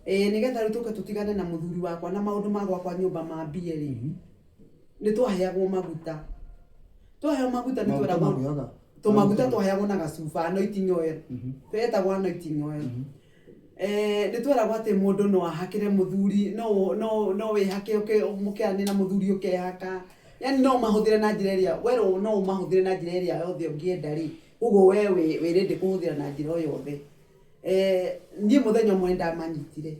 Ĩĩ, nĩgetha rĩu tũke tũtigane na mũthuri wakwa na maũndũ ma gwakwa nyũmba mambie rĩ, nĩ twaheagwo maguta. Twaheo maguta nĩ Maguta tweragwo ma kwĩhaka? Tũmaguta twaheagwo na gacuba, anointing oil. Twetagwo anointing oil. Eh, nĩ tweragwo atĩ mũndũ no ahakĩre mũthuri, no no no wĩhake mũkĩaranĩria na mũthuri ũkehaka. Yaani no ũmahũthĩre na njĩra ĩrĩa werwo no ũmahũthĩre na njĩra ĩrĩa yothe ũngĩenda rĩ, ũguo we wĩ ready kũhũthĩra na njĩra o yothe. Eh, niĩ mũthenya ũmwe nĩ ndamanyitire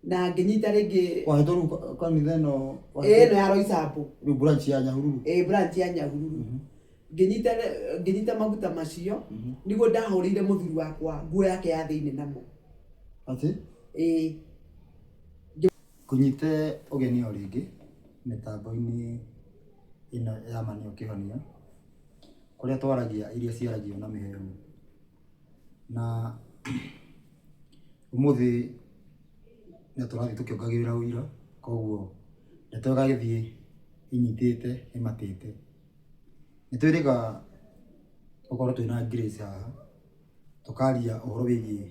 na ngĩnyita rĩngĩ. Wahetwo rĩu kanitha ĩno? Ĩĩ, ĩno ya Roysambu. Rĩu branch ya Nyahururu? Ĩĩ, branch ya Nyahururu. Ngĩnyita maguta macio nĩguo ndahũrĩire mũthuri wakwa nguo yake ya thĩinĩ namo. Atĩ? Ĩĩ. Ngũnyite ũgeni o rĩngĩ mĩtambo-inĩ ĩno ya Ma Nĩyo Kĩhonia, kũrĩa twaragia iria ciaragio na mĩheehũ. Na ũmũthĩ no tũrathiĩ tũkĩongagĩrĩra ũira, koguo ndeto ĩgagĩthiĩ ĩnyitĩte ĩmatĩte. Nĩ twĩrĩga gũkorwo twĩna Grace haha, tũkaria ũhoro wĩgiĩ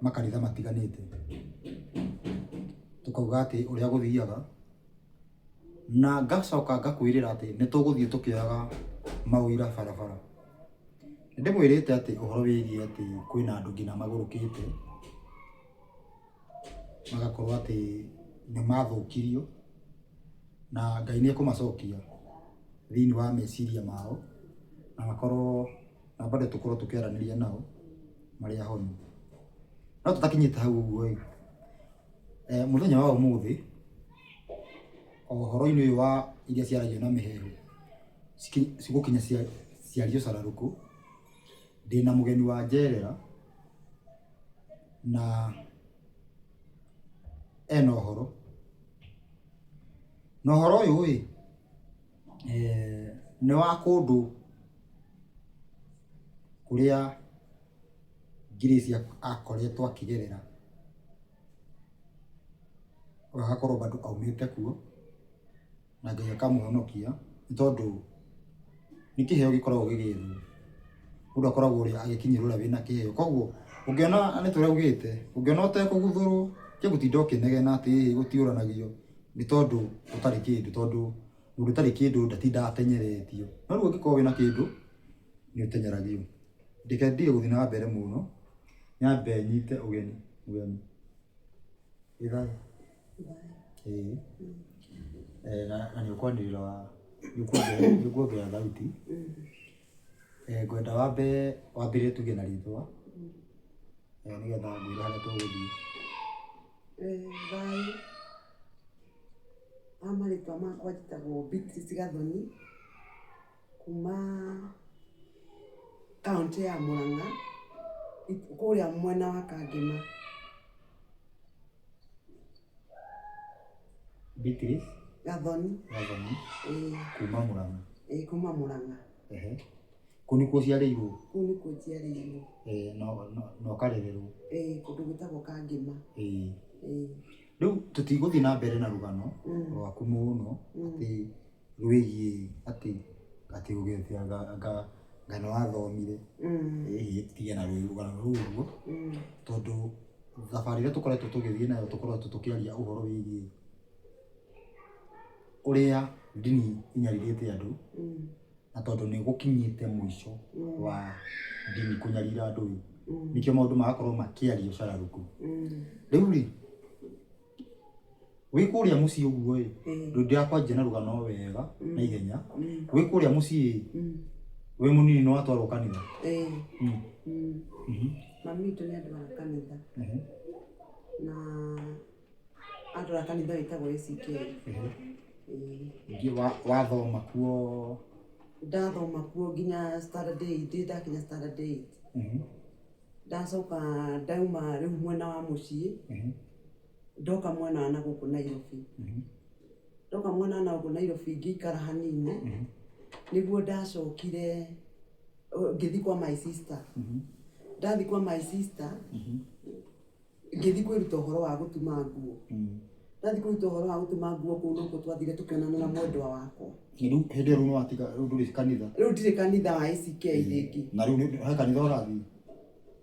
makanitha matiganĩte. Tũkauga atĩ ũrĩa gũthiaga, na ngacoka ngakwĩrĩra atĩ nĩ tũgũthiĩ tũkĩoyaga maũira barabara. Nĩ ndĩmwĩrĩte atĩ ũhoro wĩgiĩ atĩ kwĩna andũ nginya magũrũkĩte, magakorwo atĩ nĩ mathũkirio, na Ngai nĩ ekũmacokia thĩiniĩ wa meciria mao, na makorwo na bado tũkorwo tũkĩaranĩria nao marĩ ahonu. No tũtakinyĩte hau ũguo ĩ, mũthenya wa ũmũthĩ, o ũhoro-inĩ ũyũ wa iria ciaragio na mĩheehũ, cigũkinya ciario cararũkũ, ndĩna mũgeni wa njerera na ena ũhoro. Na ũhoro ũyũ ĩ, nĩ wa kũndũ kũrĩa Grace akoretwo akĩgerera, agakorwo bado aumĩte kuo. Na Ngai akamũhonokia nĩ tondũ nĩ kĩheo gĩkoragwo gĩgĩethwo. Mũndũ akoragwo ũrĩa agĩkinyĩra ũrĩa wĩna kĩheo. Koguo ũngĩona nĩ ta ũrĩa augĩte, ũngĩona ũtekũguthũrwo tiga gũtinda ũkĩnegena atĩ ĩĩ gũtiũranagio nĩ tondũ ũtarĩ kĩndũ, tondũ mũndũ ũtarĩ kĩndũ ndatindaga atenyeretio. No rĩu ũngĩkorwo wĩna kĩndũ nĩ ũtenyeragio. Reke ndige gũthiĩ na mbere mũno, nyambe nyite ũgeni mũgeni. Wĩ thayũ? Ĩĩ. Na nĩ ũkwanĩrĩra, nĩ ũkuongerera thauti. Ngwenda wambe wambĩrĩrie tuge na rĩtwa, nĩgetha ngwĩre harĩa tũgũthiĩ. Thayũ. Ha marĩtwa makwa njĩtagwo Beatrice Gathoni, kuma kauntĩ ya Mũrang'a, kũrĩa mwena wa Kangema. Beatrice Gathoni. Gathoni. Ĩĩ. Kuma Mũrang'a. Ĩĩ, kuma Mũrang'a. Ehe. Kũu nĩkuo ũciarĩirwo? Kũu nĩkuo njiarĩirwo. Ĩĩ, na ũkarererwo? Ĩĩ, kũndũ gwĩtagwo Kangema. Ĩĩ. Ĩĩ. Rĩu tũtigũthiĩ na mbere na rũgano rwaku mũno atĩ rwĩgiĩ atĩ ũgĩte anga anga nĩ wathomire. Ĩhĩ tige na rũgano rũu ũguo, tondũ thabarĩ ĩrĩa tũkoretwo tũgĩthiĩ nayo tũkoretwo tũkĩaria ũhoro wĩgiĩ ũrĩa ndini inyarirĩte andũ, na tondũ nĩ gũkinyĩte mũico wa ndini kũnyarira andũ ĩ, nĩkĩo maũndũ magakorwo makĩario cararũkũ. Rĩu rĩ, wĩ kũrĩa mũciĩ ũguo ĩ, rĩu ndĩrakwanjia na rũgano wega na ihenya. Wĩ kũrĩa mũciĩ ĩ, wĩ mũnini nĩ watwarwo kanitha? Ĩĩ. Mami witũ nĩ andwara kanitha. Na andwara kanitha wĩtagwo ACK. Ĩĩ. Ningĩ wathoma kuo? Ndathoma kuo nginya standard eight, ndakinya standard eight. Ndacoka ndauma rĩu mwena wa mũciĩ, ndoka mwena wa nagũkũ Nairobi. Ndoka mwena wa nagũkũ Nairobi ngĩikara hanini, nĩguo ndacokire ngĩthiĩ kwa my sister. Ndathiĩ kwa my sister, ngĩthiĩ kwĩruta ũhoro wa gũtuma nguo. Ndathiĩ kwĩruta ũhoro wa gũtuma nguo kũu nokuo twathire tũkĩonana na mwendwa wakwa. Rĩu hĩndĩ ĩyo rĩu nĩwatiga, rĩu ndũrĩ kanitha? Rĩu ndirĩ kanitha wa ACK rĩngĩ. Na rĩu he kanitha ũrathiĩ?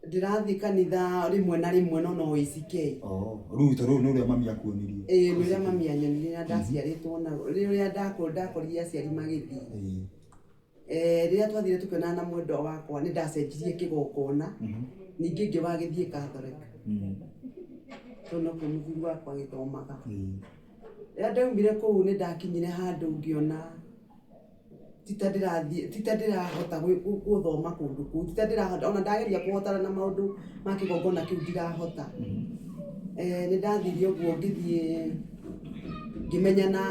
Ndĩrathiĩ kanitha rĩmwe na rĩmwe no no ACK. Oh, rĩu tondũ rũu nĩ ũrĩa mami akuonirie. Ĩĩ nĩ ũrĩa mami anyonirie rĩrĩa ndaciarĩtwo na rĩrĩa ndakorire aciari magĩthiĩ. Eh, rĩrĩa twathire tũkĩonana na mwendwa wakwa nĩ ndacenjirie kĩgongona ningĩ ngĩwa gĩthiĩ Catholic tondũ nokuo mũthuri wakwa agĩthomaga. Rĩrĩa ndaumire kũu nĩ ndakinyire handũ ngĩona ti ta ndĩrathiĩ ti ta ndĩrahota gũthoma kũndũ kũu, ti ta ndĩrahota ona ndageria kũhotana na maũndũ ma kĩgongona kĩu ndirahota. Eh, nĩ ndathire ũguo ngĩthiĩ ngĩmenyana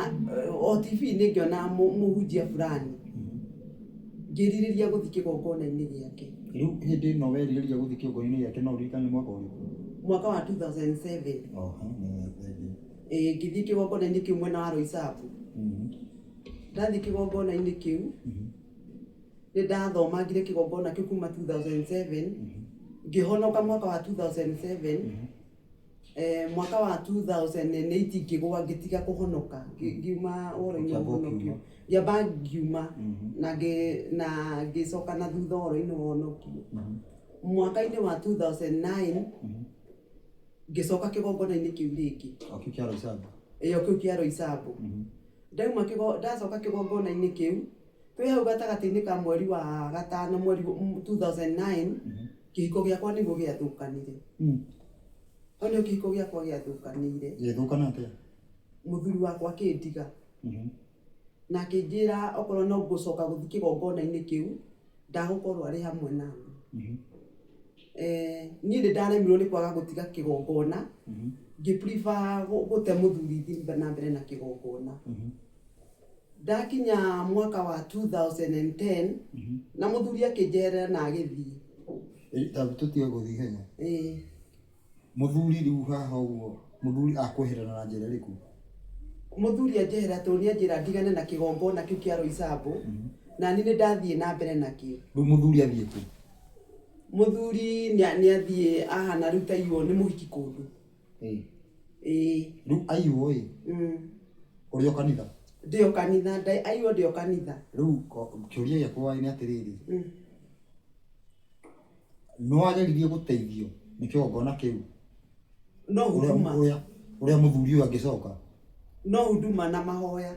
o TV-inĩ ngĩona mũhunjia fulani ngĩrirĩria gũthiĩ kĩgongona-inĩ gĩake. Rĩu hĩndĩ ĩno werirĩria gũthiĩ kĩgongona-inĩ gĩake no ũririkane nĩ mwaka ũrĩkũ? Mwaka wa 2007. Oho, nĩ thengiũ. Ĩĩ ngĩthiĩ kĩgongona-inĩ kĩu mwena wa Roysambu. Ndathiĩ kĩgongona-inĩ kĩu nĩ ndathomangire kĩgongona kĩu kuma 2007 ngĩhonoka mwaka wa 2007. Eh, mwaka wa 2008 ngĩgũa ngĩtiga kũhonoka ngiuma ũhoro-inĩ wa Ũkĩamba ũhonokio. ũkiuma. Ngĩamba ngiuma na ngĩcoka na thutha ũhoro-inĩ wa ũhonokio. Mwaka-inĩ wa 2009 ngĩcoka kĩgongona-inĩ kĩu rĩngĩ. O kĩu kĩa Roysambu? Ĩĩ o kĩu kĩa Roysambu. Ndauma ndacoka kĩgongona-inĩ kĩu, twĩ hau gatagatĩ-inĩ ka mweri wa gatano mweri 2009 kĩhiko gĩakwa nĩguo gĩathũkanire. Hau nĩho kĩhiko gĩakwa gĩathũkanĩire. Gĩgĩthũkana atĩa? Mũthuri wakwa akĩndiga. Na akĩnjĩra okorwo no ngũcoka gũthiĩ kĩgongona-inĩ kĩu, ndagũkorwo arĩ hamwe naniĩ. Eh, niĩ nĩ ndaremirwo nĩ kwaga gũtiga kĩgongona, ngĩ prefer gũte mũthuri thiĩ na mbere na kĩgongona. Ndakinya mwaka wa 2010 na mũthuri akĩnjeherera na agĩthiĩ. Ĩ, tũtige gũthiĩ ihenya. Ĩĩ. Mũthuri rĩu haha ũguo, mũthuri akweherera na njĩra ĩrĩkũ? Mũthuri anjeherera tondũ nĩ anjĩra ndigane na kĩgongona kĩu kĩa Roysambu, na niĩ nĩ ndathiĩ na mbere nakĩo. Rĩu mũthuri athiĩ kũ? Mũthuri nĩ athiĩ ahana rĩu ta aiywo nĩ mũhiki kũndũ. Ĩĩ. Rĩu aiywo ĩ, ũrĩ o kanitha? Ndĩ o kanitha, aiywo ndĩ o kanitha. Rĩu kĩũria gĩakwa nĩ atĩrĩrĩ, nĩ wageririe gũteithio nĩ kĩgongona kĩu? No huduma. Ũrĩa mũthuri ũyũ angĩcoka? No huduma na mahoya.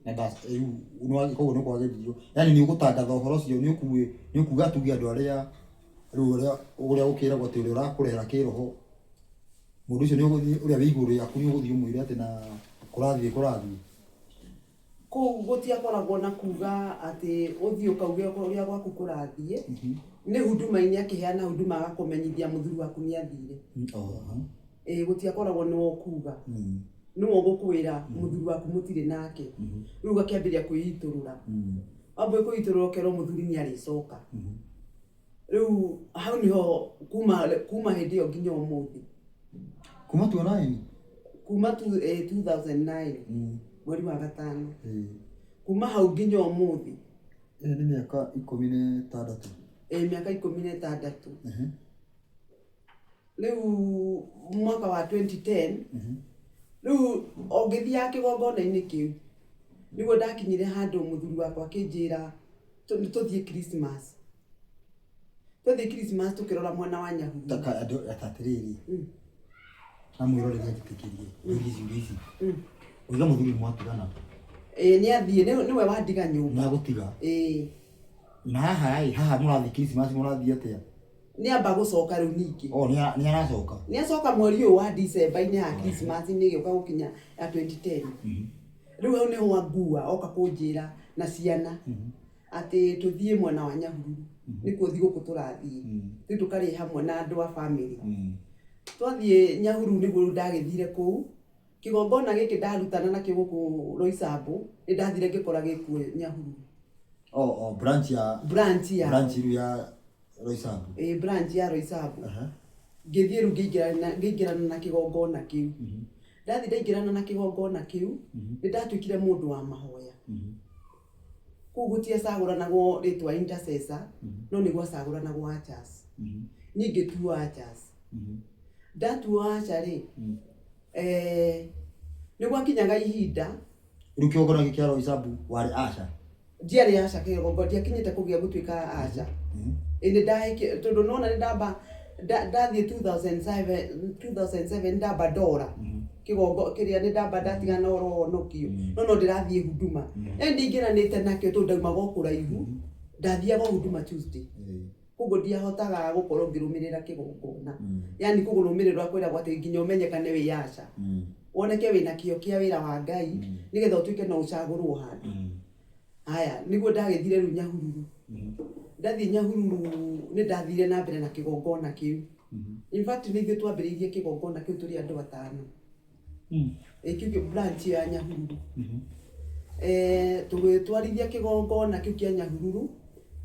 Na rĩu koguo nĩ kwageririo, yaani nĩ ũgũtangatha ũhoro ũcio, nĩ ũkuga tuge andũ arĩa rĩu ũrĩa gũkĩragwo atĩ ũrĩa ũrakũrera kĩroho, mũndũ ũcio nĩ ũgũthiĩ, ũrĩa wĩ igũrũ rĩaku nĩ ũgũthiĩ ũmwĩre atĩ na kũrathiĩ kũrathiĩ. Kũu gũtiakoragwo na kuga atĩ ũthiĩ ũkauge ũrĩa gwaku kũrathiĩ. Nĩ huduma-inĩ akĩheana huduma agakũmenyithia mũthuri waku nĩ athire. Ĩĩ gũtiakoragwo nĩwe ũkuga. Nĩwe ũgũkwĩra mũthuri waku mũtirĩ nake. Rĩu ũgakĩambĩrĩria kwĩitũrũra. Wambia kwĩitũrũra ũkerwo mũthuri nĩ arĩcoka. Rĩu hau nĩho kuma hĩndĩ ĩyo nginya ũmũthĩ. Kuma 2009? Kuma 2009 mweri wa gatano. Kuma hau nginya ũmũthĩ. Ĩno nĩ mĩaka 16. Ĩĩ mĩaka 16. Rĩu mwaka wa 2010 rĩu o ngĩthiaga kĩgongona-inĩ kĩu nĩguo ndakinyire handũ mũthuri wakwa akĩnjĩra tũthiĩ Christmas. Twathiĩ Christmas tũkĩrora mwena wa Nyahururu. Taka andũ atĩrĩrĩ. Na mwĩroreri anjĩtĩkĩrie ngũrie ciũria ici. Ũiga mũthuri nĩ mwatigana? Ĩĩ nĩ athiĩ, nĩwe wandiga nyũmba. Nĩ agũtiga? Ĩĩ. Na haha ĩ, haha mũrathiĩ Christmas mũrathiĩ atĩa? Nĩ amba gũcoka rĩu ningĩ. Oh, nĩ aracoka? Nĩ acoka mweri ũyũ wa December-inĩ ya Christmas-inĩ ĩgĩũka gũkinya ya 2010. Rĩu hau nĩho angua oka kũnjĩra na ciana atĩ tũthiĩ mwena wa Nyahururu. Nĩkuo thigũkũ tũrathiĩ. Rĩu tũkarĩe hamwe na andũ a family. Twathiĩ Nyahururu nĩguo rĩu ndagĩthire kũu. Kĩgongona gĩkĩ ndarutana nakĩo gũkũ Roysambu, nĩ ndathire ngĩkora gĩkuo Nyahururu. Oh, branch ya Branch ya branch rĩu ya Roysambu. Ĩĩ, branch ya Roysambu. Ngĩthiĩ rĩu ngĩingĩrana na kĩgongona kĩu. Ndathiĩ ndaingĩrana na kĩgongona kĩu, nĩ ndatuĩkire mũndũ wa mahoya. Kũu gũtiacagũranagwo rĩtwa intercessor, no nĩ gwacagũranagwo ushers. Niĩ ngĩtuo ushers. Ndatuo usher rĩ, nĩ gwakinyaga ihinda. Rĩu kĩgongona gĩkĩ kĩa Roysambu warĩ usher? Ndiarĩ usher kĩgongona, ndiakinyĩte kũgĩa gũtuĩka usher. Ĩ nĩ ndahĩkĩ tondũ nona nĩ ndamba ndathiĩ 2007 2007 ndamba ndora kĩgongo kĩrĩa nĩ ndamba ndatigana na ũhoro wa ũhonokio no no ndĩrathiĩ huduma ĩ ndingĩranĩte nakĩo tondũ ndaumaga o kũraihu ndathiaga o huduma Tuesday koguo ndiahotaga gũkorwo ngĩrũmĩrĩra kĩgongona yani kũrũmĩrĩra kwĩragwo atĩ nginya ũmenyekane wĩ aca woneke wĩna kĩo kĩa wĩra wa Ngai nĩgetha ũtuĩke no ũcagũrwo handũ haya nĩguo ndagĩthire rĩu Nyahururu ndathiĩ Nyahururu nĩ ndathire na mbere na kĩgongona kĩu in fact nĩ ithuĩ twambĩrĩirie kĩgongona kĩu tũrĩ andũ atano ĩ kĩu kĩ branch ya Nyahururu tũgĩtwarithia kĩgongona kĩu kĩa Nyahururu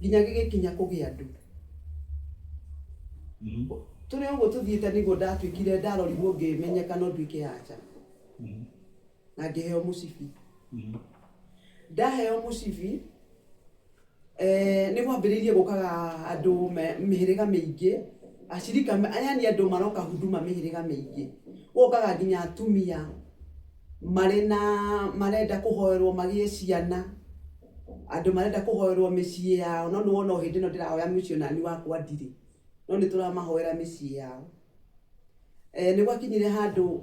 nginya gĩgĩkinya kũgĩa andũ tũrĩ ũguo tũthiĩte nĩguo ndatuĩkire ndarorirwo ngĩmenyeka no nduĩke aca na ngĩheo mũcibi ndaheo mũcibi nĩ gwambĩrĩirie gũkaga andũ mĩhĩrĩga mĩingĩ acirika yani andũ maroka huduma mĩhĩrĩga mĩingĩ gwokaga nginya atumia marĩ na marenda kũhoerwo magĩe ciana andũ marenda kũhoerwo mĩciĩ yao no nĩ wona o hĩndĩ ĩno ndĩrahoya mũciĩ onani wakwa ndirĩ no nĩ tũramahoera mĩciĩ yao nĩ gwakinyire handũ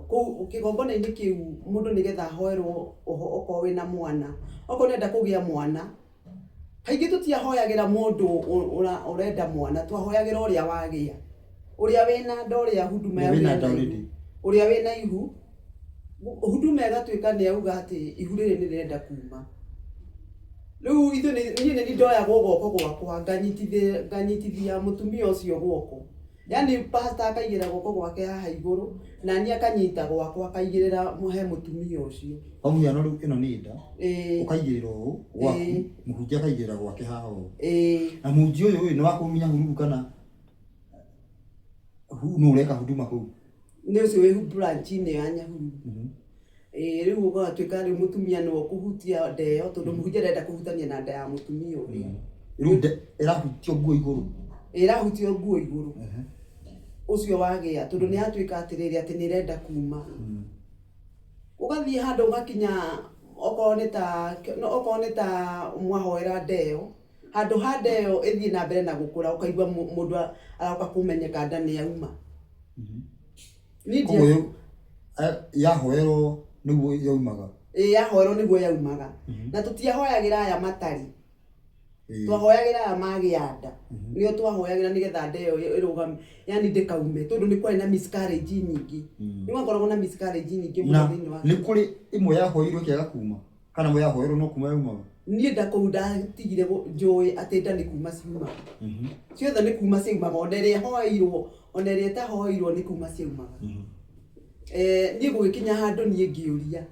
kũu kĩgongona-inĩ kĩu mũndũ nĩgetha ahoerwo okorwo wĩna mwana okorwo nĩenda kũgĩa mwana kaingĩ tũtiahoyagĩra mũndũ ũrenda mwana twahoyagĩra ũrĩa wagĩa ũrĩa wĩna nda ũrĩa huduma Ũrĩa wĩna nda ihu already. ũrĩa wĩna ihu huduma ĩgatuĩka nĩ auga atĩ ihu rĩrĩ nĩ rĩrenda kuma rĩu ithuĩ niĩ nĩ ndoyagwo guoko gwakwa nganyitithia mũtumia ũcio guoko yani pastor akaigĩrĩra guoko gwake haha igũrũ na niĩ akanyita gwakwa akaigĩrĩra he mũtumia ũcio Kwa mũhiano rĩu ĩno nĩ nda ĩĩ ũkaigĩrĩra ũũ gwaku Ĩĩ. mũhunjia akaigĩrĩra gwake haha ũũ ĩĩ na mũhunjia ũyũ ĩ nĩ wa kũu Nyahururu kana nũ ũreka huduma kũu nĩ ũcio wĩ branch-inĩ ya Nyahururu ĩĩ rĩu ũgatuĩka rĩu mũtumia nĩwe ũkũhutia nda ĩyo tondũ mũhunjia ndarenda kũhutania na nda ya mũtumia ũrĩa rĩu ĩrahutio nguo igũrũ ĩrahutio nguo igũrũ ũcio wagĩa tondũ nĩ yatuĩka atĩrĩrĩ atĩ nĩ ĩrenda kuma ũgathiĩ handũ ũgakinya okorwo nĩ ta okorwo nĩ ta mwahoera nda ĩyo handũ ha nda ĩyo ĩthiĩ na mbere na gũkũra ũkaigua mũndũ aroka kũmenyeka nda nĩ yauma niĩ koguo rĩu yahoerwo nĩguo yaumaga ĩĩ yahoerwo nĩguo yaumaga na tũtiahoyagĩra aya matarĩ twahoyagĩra aya magĩa nda nĩo twahoyagĩra nĩgetha nda ĩyo ĩrũgame yani ndĩkaume tondũ nĩ kwarĩ na miscarriage nyingĩ nĩ gwakoragwo na miscarriage nyingĩ mũno na thĩinĩ wa nĩ kũrĩ ĩmwe yahoeirwo ĩkĩaga kuma kana ĩmwe yahoerwo no kuma yaumaga niĩ nda kũu ndatigire njũĩ atĩ nda nĩ kuma ciumaga ciothe nĩ kuma ciaumaga ona ĩrĩa ĩhoeirwo ona ĩrĩa ĩtahoeirwo nĩ kuma ciaumaga niĩ gũgĩkinya handũ niĩ ngĩũria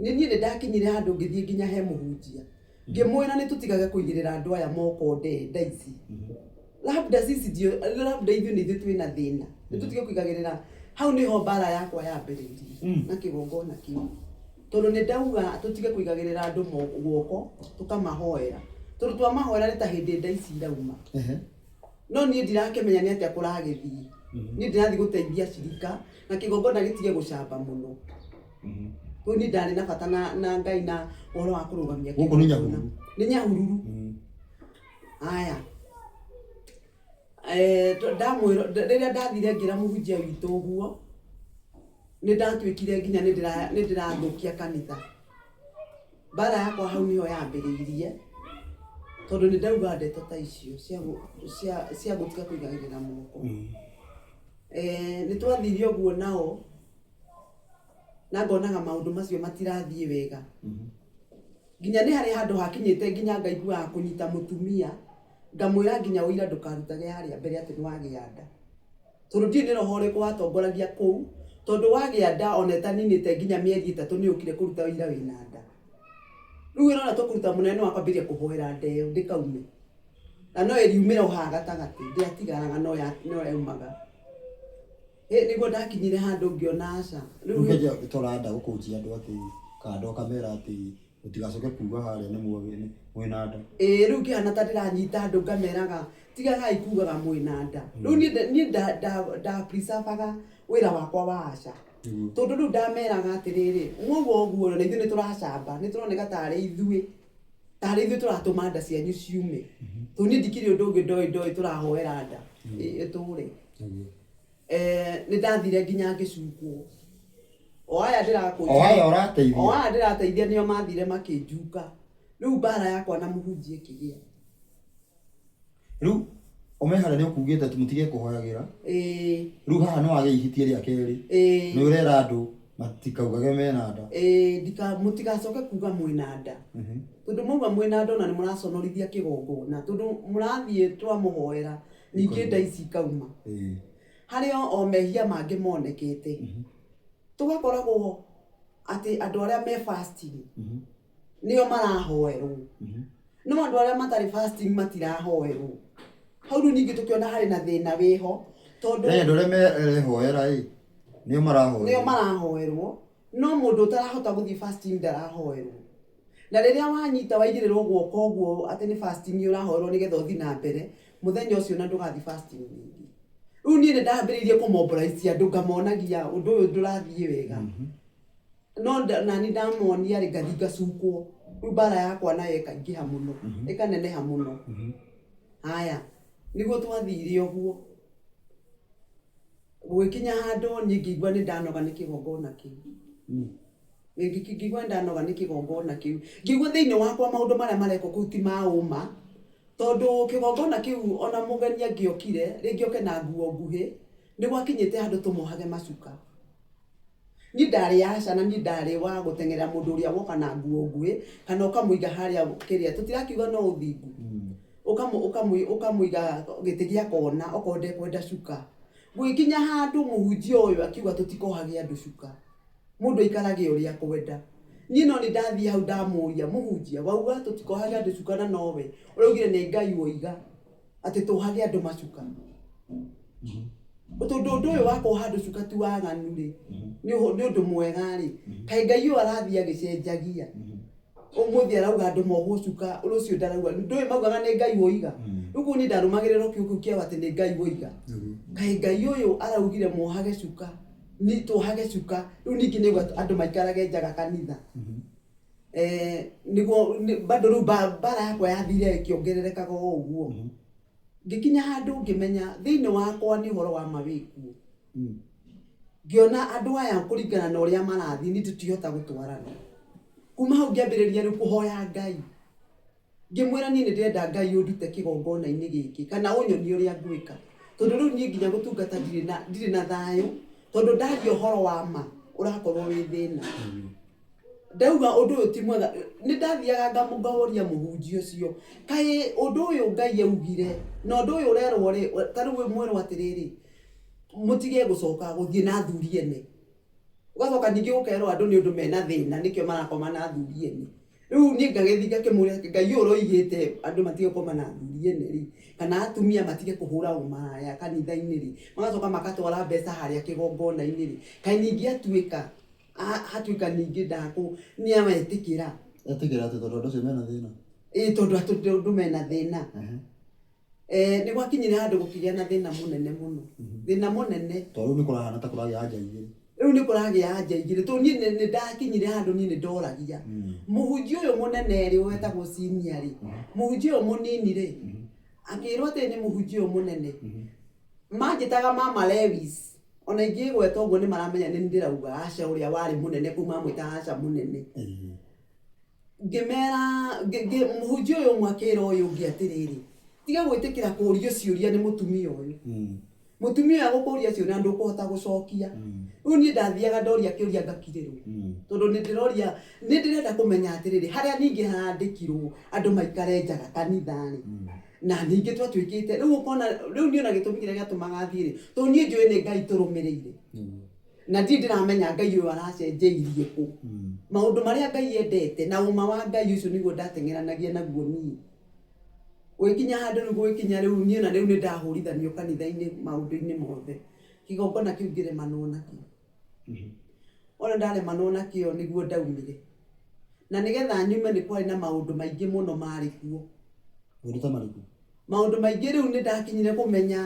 nĩ niĩ nĩ ndakinyire handũ ngĩthiĩ nginya he mũhunjia ngĩmwĩra nĩ tũtigage kũigĩrĩra andũ aya moko nde nda ici labda sisi ndio labda ithuĩ nĩ ithuĩ twĩna thĩna nĩ tũtige kũigagĩrĩra hau nĩho mbara yakwa yambĩrĩirie na kĩgongona kĩu tondũ nĩ ndauga tũtige kũigagĩrĩra andũ guoko tũkamahoera tondũ twamahoera nĩ ta hĩndĩ nda ici irauma no niĩ ndirakĩmenya nĩ atĩa kũragĩthiĩ niĩ ndĩrathiĩ gũteithia cirika na kĩgongona gĩtige gũcamba mũno rĩu niĩ ndarĩ na bata na Ngai na ũhoro wa kũrũgamia Gũkũ nĩ kĩgongona. Nyahururu? Nĩ Nyahururu haya ndamwĩra rĩrĩa ndathire ngĩra mũhunjia witũ ũguo nĩ ndatuĩkire nginya nĩ ndĩrathũkia kanitha mbara yakwa hau nĩho yambĩrĩirie tondũ nĩ ndauga ndeto ta icio cia gũtiga kũigagĩrĩra moko nĩ twathire ũguo nao na ngonaga maũndũ macio matirathiĩ wega nginya nĩ harĩ handũ hakinyĩte nginya ngaiguaga kũnyita mũtumia ngamwĩra nginya ũira ndũkarutage harĩa mbere atĩ nĩ wagĩa nda tondũ ndiũĩ nĩ roho ũrĩkũ watongoragia kũu tondũ wagĩa nda ona ĩtaninĩte nginya mĩeri ĩtatũ nĩ ũkire kũruta ũira wĩna nda rĩu wĩra ũrĩa tũkũruta mũnene nĩ wakwambĩrĩria kũhoera nda ĩyo ndĩkaume na no ĩriumĩra o haha gatagatĩ ndĩatigaraga no yaumaga nĩguo ndakinyire handũ ngĩona aca rĩu ũkĩanjia gũtora nda gũkũnjia andũ atĩ kanda ũkamera atĩ mũtigacoke kuga harĩa nĩ mwĩna nda ĩĩ rĩu ngĩhana ta ndĩranyita andũ ngameraga tigagai kugaga mwĩna nda rĩu niĩ nda preservaga wĩra wakwa wa aca tondũ rĩu ndameraga atĩrĩrĩ mwauga ũguo na ithuĩ nĩ tũracamba nĩ tũroneka tarĩ ithuĩ Tarĩ ithuĩ tũratũma nda cianyu ciume. Tondũ niĩ ndikĩrĩ ũndũ ũngĩ ndoĩ ndoĩ tũrahoera nda ĩtũre. Nĩ ndathire nginya ngĩcukwo. O aya ndĩrakũnjĩra. O aya ũrateithia. O aya ndĩrateithia nĩo mathire makĩnjuka. Rĩu mbara yakwa na mũhunjia ĩkĩgĩa. Rĩu ũme harĩa nĩ ũkugĩte atĩ mũtige kũhoyagĩra. Ĩĩ. Rĩu haha nĩ wagĩa ihĩtia rĩa kerĩ. Ĩĩ. Nĩ ũrera andũ matikaugage mena nda. Ĩĩ, ndika, mũtigacoke kuga mwĩna nda. Tondũ mwauga mwĩna nda ona nĩ mũraconorithia kĩgongona. Tondũ mũrathiĩ twamũhoera, ningĩ nda ici ikauma. Ĩĩ. Harĩ o mehia mangĩ monekete. Tũgakoragwo atĩ andũ arĩa me fasting, nĩo marahoerwo. No andũ arĩa matarĩ fasting matirahoerwo. Hau rĩu ningĩ tũkĩona harĩ na thĩna wĩho, tondũ Yaani andũ arĩa merehoera ĩ, nĩo marahoerwo. Nĩo marahoerwo, no mũndũ ũtarahota gũthiĩ fasting ndarahoerwo. Na rĩrĩa wanyita waigĩrĩrwo guoko ũguo atĩ nĩ fasting ũrahoerwo nĩgetha ũthiĩ na mbere, mũthenya ũcio ona ndũgathiĩ fasting rĩngĩ. Rĩu niĩ nĩ ndambĩrĩirie kũ mobilize andũ ngamonagia ũndũ ũyũ ndũrathiĩ wega. No nani ndamonia rĩ, ngathiĩ ngacukwo. Rĩu mbara yakwa nayo ĩkaingĩha mũno, ĩkaneneha mũno. Haya, nĩguo twathire ũguo, gũgĩkinya handũ niĩ ngĩigua nĩ ndanoga nĩ kĩgongona kĩu. Ngĩigua nĩ ndanoga nĩ kĩgongona kĩu. Ngĩigua thĩinĩ wakwa maũndũ marĩa marekwo kũu ti ma ũma, tondũ kĩgongona kĩu ona mũgeni angĩokire, rĩngĩ oke na nguo nguhĩ, nĩ gwakinyĩte handũ tũmohage macuka. Niĩ ndarĩ aca na niĩ ndarĩ wa gũteng'erera mũndũ ũrĩa woka na nguo nguhĩ, kana ũkamũiga harĩa kĩrĩa, tũtirakiuga no ũthingu, ũkamũiga gĩtĩ gĩa kona okorwo ndekwenda cuka. Gũgĩkinya handũ mũhunjia ũyũ akiuga tũtikohage andũ cuka, mũndũ aikarage ũrĩa akwenda. Niĩ no nĩ ndathiĩ hau ndamũria, mũhunjia wauga tũtikohage andũ cuka na nowe ũraugire nĩ Ngai woiga atĩ tũhage andũ macuka. Tondũ ũndũ ũyũ wa kuoha andũ cuka ti waganu rĩ, nĩ ũndũ mwega rĩ, kaĩ Ngai ũyũ arathiĩ agĩcenjagia? Ũmũthĩ arauga andũ mohwo cuka, rũciũ ndarauga. Ndũĩ maugaga nĩ Ngai woiga? Rĩu koguo niĩ ndarũmagĩrĩra o kiugo kĩu kĩao atĩ nĩ Ngai woiga. Kaĩ Ngai ũyũ araugire muohage cuka, tuohage cuka, rĩu ningĩ nĩ auga andũ maikarage njaga kanitha. Nĩguo bado rĩu mbara yakwa yathire ĩkĩongererekaga o ũguo. Ngĩkinya handũ ngĩmenya thĩinĩ wakwa nĩ ũhoro wa ma wĩkuo. Ngĩona andũ aya kũringana na ũrĩa marathiĩ niĩ tũtingĩhota gũtwarana. Kuma hau ngĩambĩrĩria rĩu kũhoya Ngai. Ngĩmwĩra niĩ nĩ ndĩrenda Ngai ũndute kĩgongona-inĩ gĩkĩ kana ũnyonie ũrĩa ngwĩka. Tondũ rĩu niĩ nginya gũtungata ndirĩ na thayũ tondũ ndaria ũhoro wa ma ũrakorwo wĩ thĩna. Ndauga ũndũ ũyũ ti mwega, nĩ ndathiaga ngaũria mũhunjia ũcio, kaĩ ũndũ ũyũ Ngai augire na ũndũ ũyũ ũrerwo rĩ, ta rĩu mwerwo atĩrĩrĩ, mũtige gũcoka gũthiĩ na athuri ene. Ũgacoka ningĩ ũkerwo andũ nĩ ũndũ mena thĩna nĩkĩo marakoma na athuri ene. Rĩu niĩ ngagĩthiĩ ngakĩmũria Ngai ũyũ ũroigĩte andũ matige gũkoma na athuri ene rĩ, kana atumia matige kũhũra ũmaraya kanitha-inĩ rĩ, magacoka magatwara mbeca harĩa kĩgongona-inĩ rĩ, kaĩ ningĩ atuĩka Atuĩka ningĩ ndakũ nĩ awetĩkĩra. Etĩkĩra atĩ tondũ andũ acio mena thĩna. Ĩĩ tondũ andũ mena thĩna. Nĩ gwakinyire handũ gũkĩgĩa na thĩna mũnene mũno. Thĩna mũnene. Tondũ rĩu nĩ kũrahana ta kũragĩa anja igĩrĩ. Rĩu nĩ kũragĩa anja igĩrĩ. Tondũ niĩ nĩ ndakinyire handũ niĩ nĩ ndoragia. Mũhunjia ũyũ mũnene rĩ, wetagwo senior rĩ, mũhunjia ũyũ mũnini rĩ, akĩrwo atĩ nĩ mũhunjia ũyũ mũnene. Manjĩtaga Mama Lewis. Ona ingĩgweta ũguo nĩ maramenya nĩ niĩ ndĩrauga Asha ũrĩa warĩ mũnene kũu mamwĩtaga Asha mũnene. Ngĩmera, mũhunjia ũyũ ũmwe akĩra ũyũ ũngĩ atĩrĩrĩ, tiga gwĩtĩkĩra kũrio ciũria nĩ mũtumia ũyũ. Mũtumia ũyũ agũkũria ciũria na ndũkũhota gũcokia. Rĩu niĩ ndathiaga ndoria kĩũria ngakirĩrwo. Tondũ nĩ ndĩroria, nĩ ndĩrenda kũmenya atĩrĩrĩ, harĩa ningĩ harandĩkirwo andũ maikare njaga kanitha-rĩ, Na ningĩ twatuĩkĩte, rĩu ũkona, rĩu niĩ ona gĩtũmi kĩrĩa gĩatũmaga thiĩ rĩ, tondũ niĩ njũĩ nĩ Ngai tũrũmĩrĩire. Na ndirĩ ndĩramenya Ngai ũyũ aracenjeirie kũ. Maũndũ marĩa Ngai endete na ũma wa Ngai ũcio nĩguo ndateng'eranagia naguo niĩ. Gũgĩkinya handũ rĩu gũgĩkinya rĩu niĩ ona rĩu nĩ ndahũrithanio kanitha-inĩ maũndũ-inĩ mothe. Kĩgongona kĩu ngĩremanwo nakĩo. Ona ndaremanwo nakĩo nĩguo ndaumire. Na nĩgetha nyume nĩ kwarĩ na maũndũ maingĩ mũno marĩ kuo. Maũndũ ta marĩkũ? Maũndũ maingĩ rĩu nĩ ndakinyire kũmenya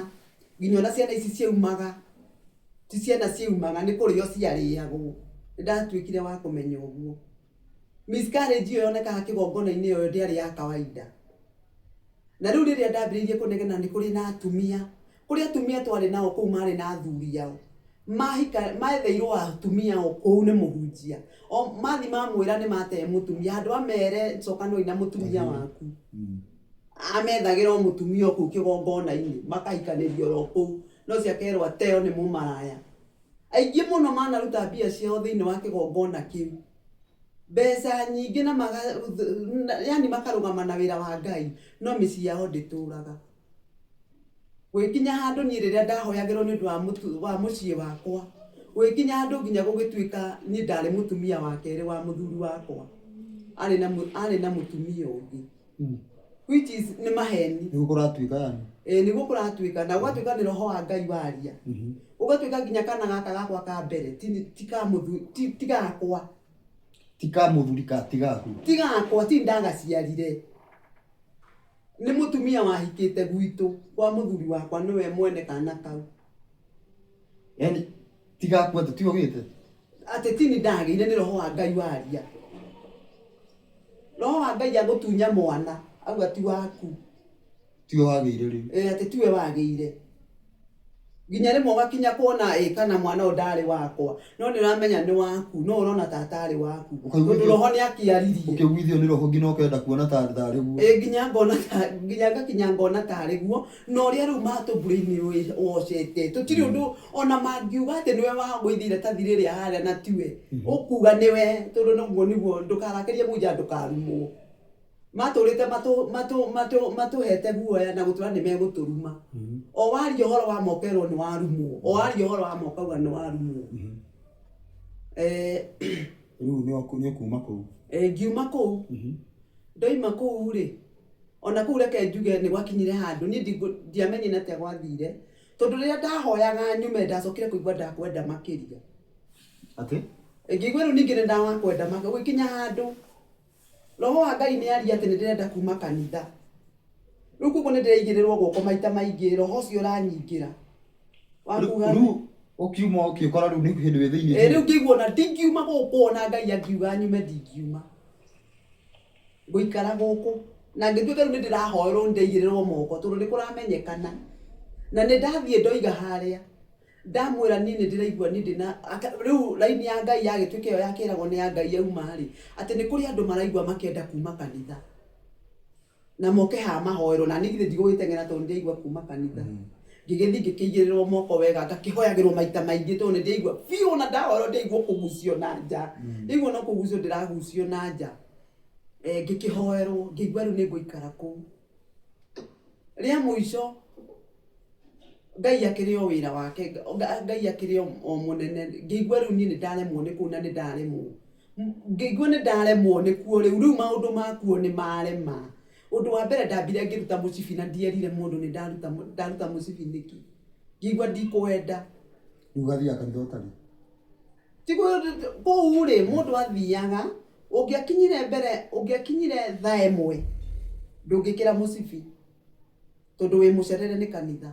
nginya ona ciana ici ciaumaga, ti ciana ciaumaga nĩ kũrĩo ciarĩagwo. Nĩ ndatuĩkire wa kũmenya ũguo. Miscarriage ĩyo yonekaga kĩgongona-inĩ ĩyo ndĩarĩ ya kawaida. Na rĩu rĩrĩa ndambĩrĩirie kũnegena nĩ kũrĩ na atumia, kũrĩ atumia twarĩ nao kũu marĩ na athuri ao, mahika metheirwo atumia o kũu nĩ mũhunjia. O mathi mamwĩra nĩ mate mũtumia, handũ amere cokanoi na mũtumia waku. Amethagĩra o mũtumia o kũu kĩgongona-inĩ, makahikanĩria oro kũu. No ũcio akerwo ateo nĩ mũmaraya. Aingĩ mũno manaruta mbia ciao thĩinĩ wa kĩgongona kĩu. Mbeca nyingĩ na maga, yani makarũgama na wĩra wa Ngai, no mĩciĩ yao ndĩtũraga. Gũgĩkinya handũ niĩ rĩrĩa ndahoyagĩrwo nĩ ũndũ wa mũciĩ wakwa, gũgĩkinya handũ nginya gũgĩtuĩka niĩ ndarĩ mũtumia wa kerĩ wa mũthuri wakwa, arĩ na mũtumia ũngĩ. Which is nĩ maheni. Nĩguo kũratuĩka yani. Ĩĩ nĩguo kũratuĩka na gũgatuĩka nĩ roho wa Ngai waria. Gũgatuĩka nginya kana gaka gakwa ka mbere ti ti ka mũthuri ti ti gakwa. Ti ka mũthuri ka ti gaku. Ti gakwa ti ndagaciarire. Nĩ mũtumia wahikĩte gwitũ kwa mũthuri wakwa nĩwe mwene kana kau. Yani ti gaku atĩ tiwe ũgĩte? Atĩ ti niĩ ndagĩire nĩ roho wa Ngai waria. Roho wa Ngai agũtunya mwana auga ti waku. Tiwe wagĩire rĩu. Ĩ atĩ tiwe wagĩire. Nginya rĩmwe ũgakinya kuona ĩ kana mwana ũyũ ndarĩ wakwa. No nĩ ũramenya nĩ waku no ũrona ta atarĩ waku. Tondũ roho nĩ akĩaririe. Ũkĩiguithio nĩ roho nginya ũkenda kuona ta tarĩ guo. Ĩ nginya ngona ta nginya ngakinya ngona tarĩ guo. Na ũrĩa rĩu matũ brain wocete tũtirĩ ũndũ ona mangiuga atĩ nĩwe wagũithia iratathi rĩrĩa harĩa na tiwe ũkuga nĩwe tondũ noguo nĩguo ndũkarakerie mũnja ndũkarumwo. Matũrĩte matũhete guoya na gũtwĩra nĩ megũtũruma. O waria ũhoro wa ma ũkerwo nĩ warumwo, o waria ũhoro wa ma ũkauga nĩ warumwo. Rĩu nĩ ũkuma kũu? Ngiuma kũu, ndoima kũu rĩ, ona kũu reke njuge nĩ gwakinyire handũ niĩ ndiamenyire nĩ atĩa gwathire, tondũ rĩrĩa ndahoyaga nyume ndacokire kũigua ndakwenda makĩria. Atĩ? Ngĩigua rĩu ningĩ nĩ ndawakwenda makĩria, gũgĩkinya handũ Roho wa Ngai nĩ aria atĩ nĩ ndĩrenda kuma kanitha. Rĩu koguo nĩ ndĩraigĩrĩrwo guoko maita maingĩ, roho ũcio ũranyingĩra. Wa kuga Rĩu ũkiuma ũkĩkora rĩu nĩ hĩndĩ wĩ thĩinĩ Ĩ rĩu ngĩigua ona ndingiuma gũkũ ona Ngai angiuga nyume ndingiuma. Ngũikara gũkũ. Na ngĩtuĩka rĩu nĩ ndĩrahoerwo nĩ ndaigĩrĩrwo moko tondũ nĩ kũramenyekana. Na nĩ ndathiĩ ndoiga harĩa. Ndamwĩra niĩ nĩ ndĩraigua niĩ ndĩna rĩu raini ya Ngai yagĩtuĩka ĩyo yakĩragwo nĩ ya Ngai yauma rĩ, atĩ nĩ kũrĩ andũ maraigua makĩenda kuma kanitha. Na moke haha mahoerwo na niĩ githĩ ndigũgĩteng'era tondũ nĩ ndĩraigua kuma kanitha. Ngĩgĩthiĩ ngĩkĩigĩrĩrwo moko wega ngakĩhoyagĩrwo maita maingĩ tondũ nĩ ndĩraigua biũ ona ndahoerwo ndĩraigua kũgucio na nja. Ndĩraigua no kũgucio ndĩragucio na nja. Ngĩkĩhoerwo ngĩigua rĩu nĩ ngũikara kũu. Rĩa mũico Ngai akĩrĩ o wĩra wake, Ngai akĩrĩ o mũnene, ngĩigua rĩu niĩ nĩ ndaremwo nĩ kũu na nĩ ndaremwo. Ngĩigua nĩ ndaremwo nĩ kuo rĩu, rĩu maũndũ makuo nĩ marema. Ũndũ wa mbere ndambire ngĩruta mũcibi na ndierire mũndũ nĩ ndaruta ndaruta mũcibi nĩkĩ. Ngĩigua ndikwenda. Rĩu ũgathiaga kanitha ũtarĩ? Ti kũu rĩ, mũndũ athiaga, ũngĩakinyire mbere, ũngĩakinyire thaa ĩmwe, ndũngĩkĩra mũcibi. Tondũ wĩ mũcerere nĩ kanitha.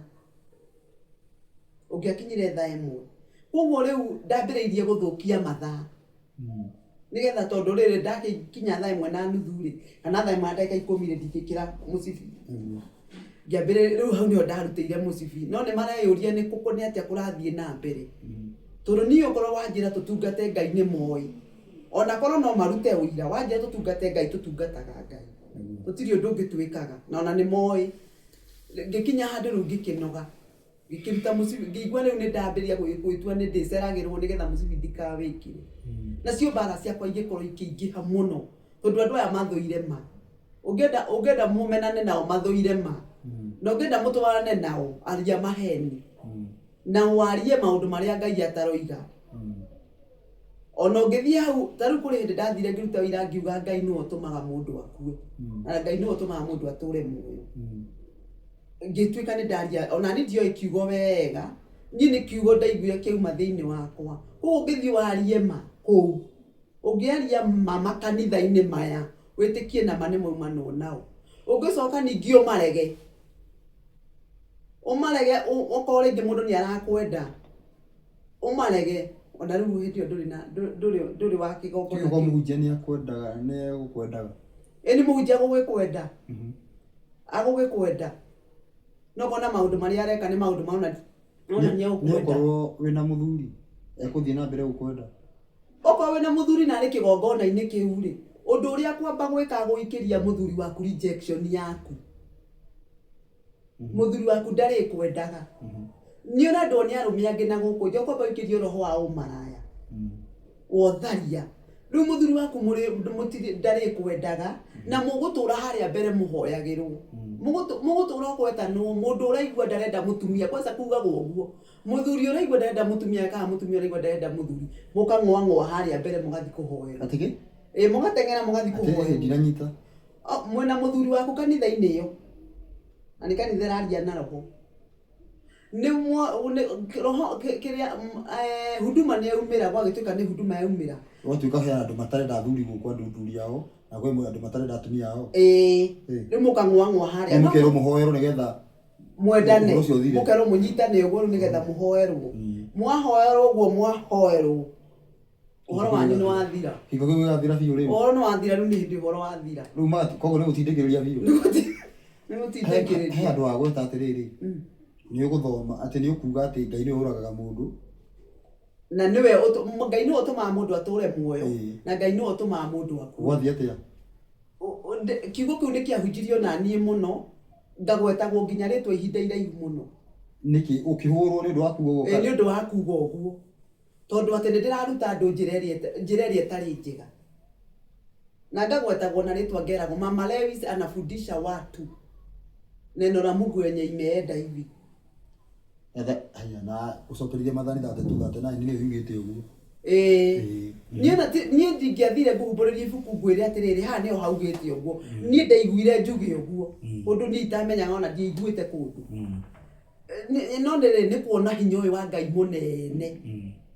Ũngĩakinyire thaa ĩmwe. Koguo rĩu ndambĩrĩirie gũthũkia mathaa. Nĩgetha tondũ rĩrĩ ndakinya thaa ĩmwe na nuthu rĩ, kana thaa ĩmwe na ndagĩka ikũmi rĩ, ndingĩkĩra mũcibi. Ngĩambĩrĩria rĩu hau nĩho ndarutĩire mũcibi. No nĩ mareyũria nĩ kũ nĩ atĩa kũrathiĩ na mbere. Tondũ niĩ okorwo wanjĩra tũtungate Ngai nĩ moĩ. Ona korwo no marute ũira, wanjĩra tũtungate Ngai tũtungataga Ngai. Tũtirĩ ũndũ ũngĩ twĩkaga na ona nĩ moĩ. Ngĩkinya handũ rĩu ngĩkĩnoga, ngĩkĩruta mũcibi, ngĩigua rĩu nĩ ndambĩrĩria gwĩtua nĩ ndĩceragĩrwo nĩgetha mũcibi ndikawĩkĩre. Nacio mbara ciakwa igĩkorwo ikĩingĩha mũno tondũ andũ aya mathũire ma. Ũngĩenda ũngĩenda mũmenane nao mathũire ma. Na ũngĩenda mũtwarane nao aria maheni. Na warie maũndũ marĩa Ngai ataroiga. Ona ũngĩthiĩ hau, ta rĩu kũrĩ hĩndĩ ndathire ngĩruta ũira ngiuga Ngai nĩwe ũtũmaga mũndũ akue, na Ngai nĩwe ũtũmaga mũndũ atũre muoyo. Ngĩtuĩka nĩ ndaria, ona niĩ ndioĩ kiugo wega, niĩ nĩ kiugo ndaiguire kĩauma thĩinĩ wakwa. Koguo ũngĩthiĩ warie ma kũu, ũngĩaria ma makanitha-inĩ maya, wĩtĩkie nama nĩ maumanwo nao. Ũngĩcoka ningĩ ũmarege, ũmarege okorwo rĩngĩ mũndũ nĩ arakwenda, ũmarege. Ona rĩu hĩndĩ ĩyo ndũrĩ na ndũrĩ wa kĩgongona Kiugo mũhunjia nĩ akwendaga, nĩ egũkwendaga. Ĩ nĩ mũhunjia agũgĩkwenda. Agũgĩkwenda. No kona maũndũ marĩa areka nĩ maũndũ maronania Nĩ ũkorwo wĩna mũthuri ekũthiĩ na mbere gũkwenda. Okorwo wĩna mũthuri na arĩ kĩgongona-inĩ kĩu rĩ, ũndũ ũrĩa akwamba gwĩka agũikĩria mũthuri waku rejection yaku. Mũthuri waku ndarĩkwendaga. Nĩ ũrendwo nĩ arũme angĩ na gũkũ nja, ũkwamba ũikĩrio roho wa ũmaraya, wa ũtharia. Rĩu mũthuri waku mũrĩ mũtirĩ ndarĩkwendaga na mũgũtũra harĩa mbere mũhoyagĩrwo. Mũgũtũra ũgwetanwo mũndũ ũraigua ndarenda mũtumia, kwanza kugagwo ũguo. Mũthuri ũraigua ndarenda mũtumia kana mũtumia ũraigua ndarenda mũthuri, mũkang'oang'oa harĩa mbere mũgathiĩ kũhoerwo. Atĩ kĩ? Ĩ mũgateng'era mũgathiĩ Atĩ kũhoerwo. ndinanyita. Mwĩna mũthuri waku kanitha-inĩ ĩyo, na nĩ kanitha ĩraria na roho. Nĩ roho kĩrĩa huduma nĩ yaumĩra, gwagĩtuĩka nĩ huduma yaumĩra. Gwatuĩka he andũ matarenda athuri gũkũ andũ athuri ao, na kwĩ andũ matarenda atumia ao. Ĩĩ, rĩu mũkang'oang'oa harĩa. Rĩu mũkerwo mũhoerwo nĩgetha mwendane, ũhoro ũcio ũthire. Mũkerwo mũnyitane ũguo rĩu nĩgetha mũhoerwo. Mwahoerwo ũguo mwahoerwo, ũhoro wanyu nĩ wathira. Kĩhiko kĩu gĩgathira biũ rĩu. Ũhoro nĩ wathira, rĩu nĩ hĩndĩ ũhoro wathira. Rĩu koguo nĩ gũtindĩkĩrĩria biũ. Nĩ gũtindĩkĩrĩria. He andũ a gweta atĩrĩrĩ, nĩ ũgũthoma atĩ nĩ ũkuga atĩ Ngai nĩwe ũragaga mũndũ. Na nĩwe Ngai nĩwe ũtũmaga mũndũ atũre muoyo, na Ngai nĩwe ũtũmaga mũndũ akue. Gwathiĩ atĩa? Kiugo kĩu nĩ kĩahunjirio na niĩ mũno, ngagwetagwo nginya rĩtwa ihinda iraihu mũno. Nĩkĩ? Ũkĩhũrwo nĩ ũndũ wa kuga ũguo? Ĩĩ, nĩ ũndũ wa kuga ũguo. Tondũ atĩ nĩ ndĩraruta andũ njĩra ĩrĩa njĩra ĩrĩa ĩtarĩ njega. Na ngagwetagwo na rĩtwa ngeragwo Mama Lewis anafundisha watu neno la Mungu yenye imeenda hivi. Haya, na ũcokererie Mathani 32:39 nĩyo yugĩte ũguo. Ĩĩ. Niĩ ona niĩ ndingĩathire ngũhumbũrĩrie ibuku ngwĩre atĩrĩrĩ haha nĩho haugĩte ũguo. Niĩ ndaiguire njuge ũguo. Ũndũ niĩ itamenyaga ona ndiaiguĩte kũndũ. No rĩrĩ nĩ kuona hinya ũyũ wa Ngai mũnene.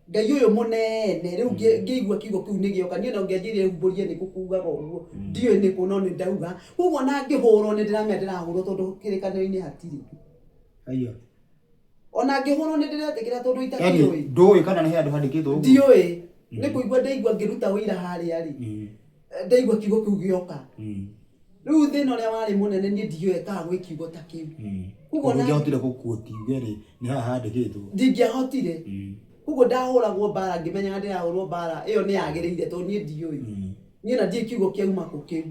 Ngai ũyũ mũnene rĩu ngĩigua kiugo kĩu nĩ gĩoka niĩ no ngĩanjĩrĩrie humbũrie nĩkũ kugaga ũguo. Ndiũĩ nĩkũ no nĩ ndauga. Koguo ona ngĩhũrwo nĩ ndĩramenya ndĩrahũrwo tondũ kĩrĩkanĩro-inĩ hatirĩ. Haiya. Ona ngĩhũrwo nĩ ndĩretĩkĩra tondũ itakĩũĩ. Yaani ndũĩ kana nĩ he handũ handĩkĩtwo ũguo? Ndiũĩ. Nĩ kũigua ndaigua ngĩruta ũira harĩa rĩ. Ndaigua kiugo kĩu gĩoka. Rĩu thĩna ũrĩa warĩ mũnene niĩ ndiũĩ kana gwĩ kiugo ta kĩu. Koguo ndũngĩahotire gũquote uge rĩ nĩ haha handĩkĩtwo. Ndingĩahotire. Koguo ndahũragwo mbara ngĩmenyaga ndĩrahũrwo mbara ĩyo nĩ yagĩrĩire tondũ niĩ ndiũĩ. Niĩ ona ndiũĩ kiugo kĩauma kũ kĩu.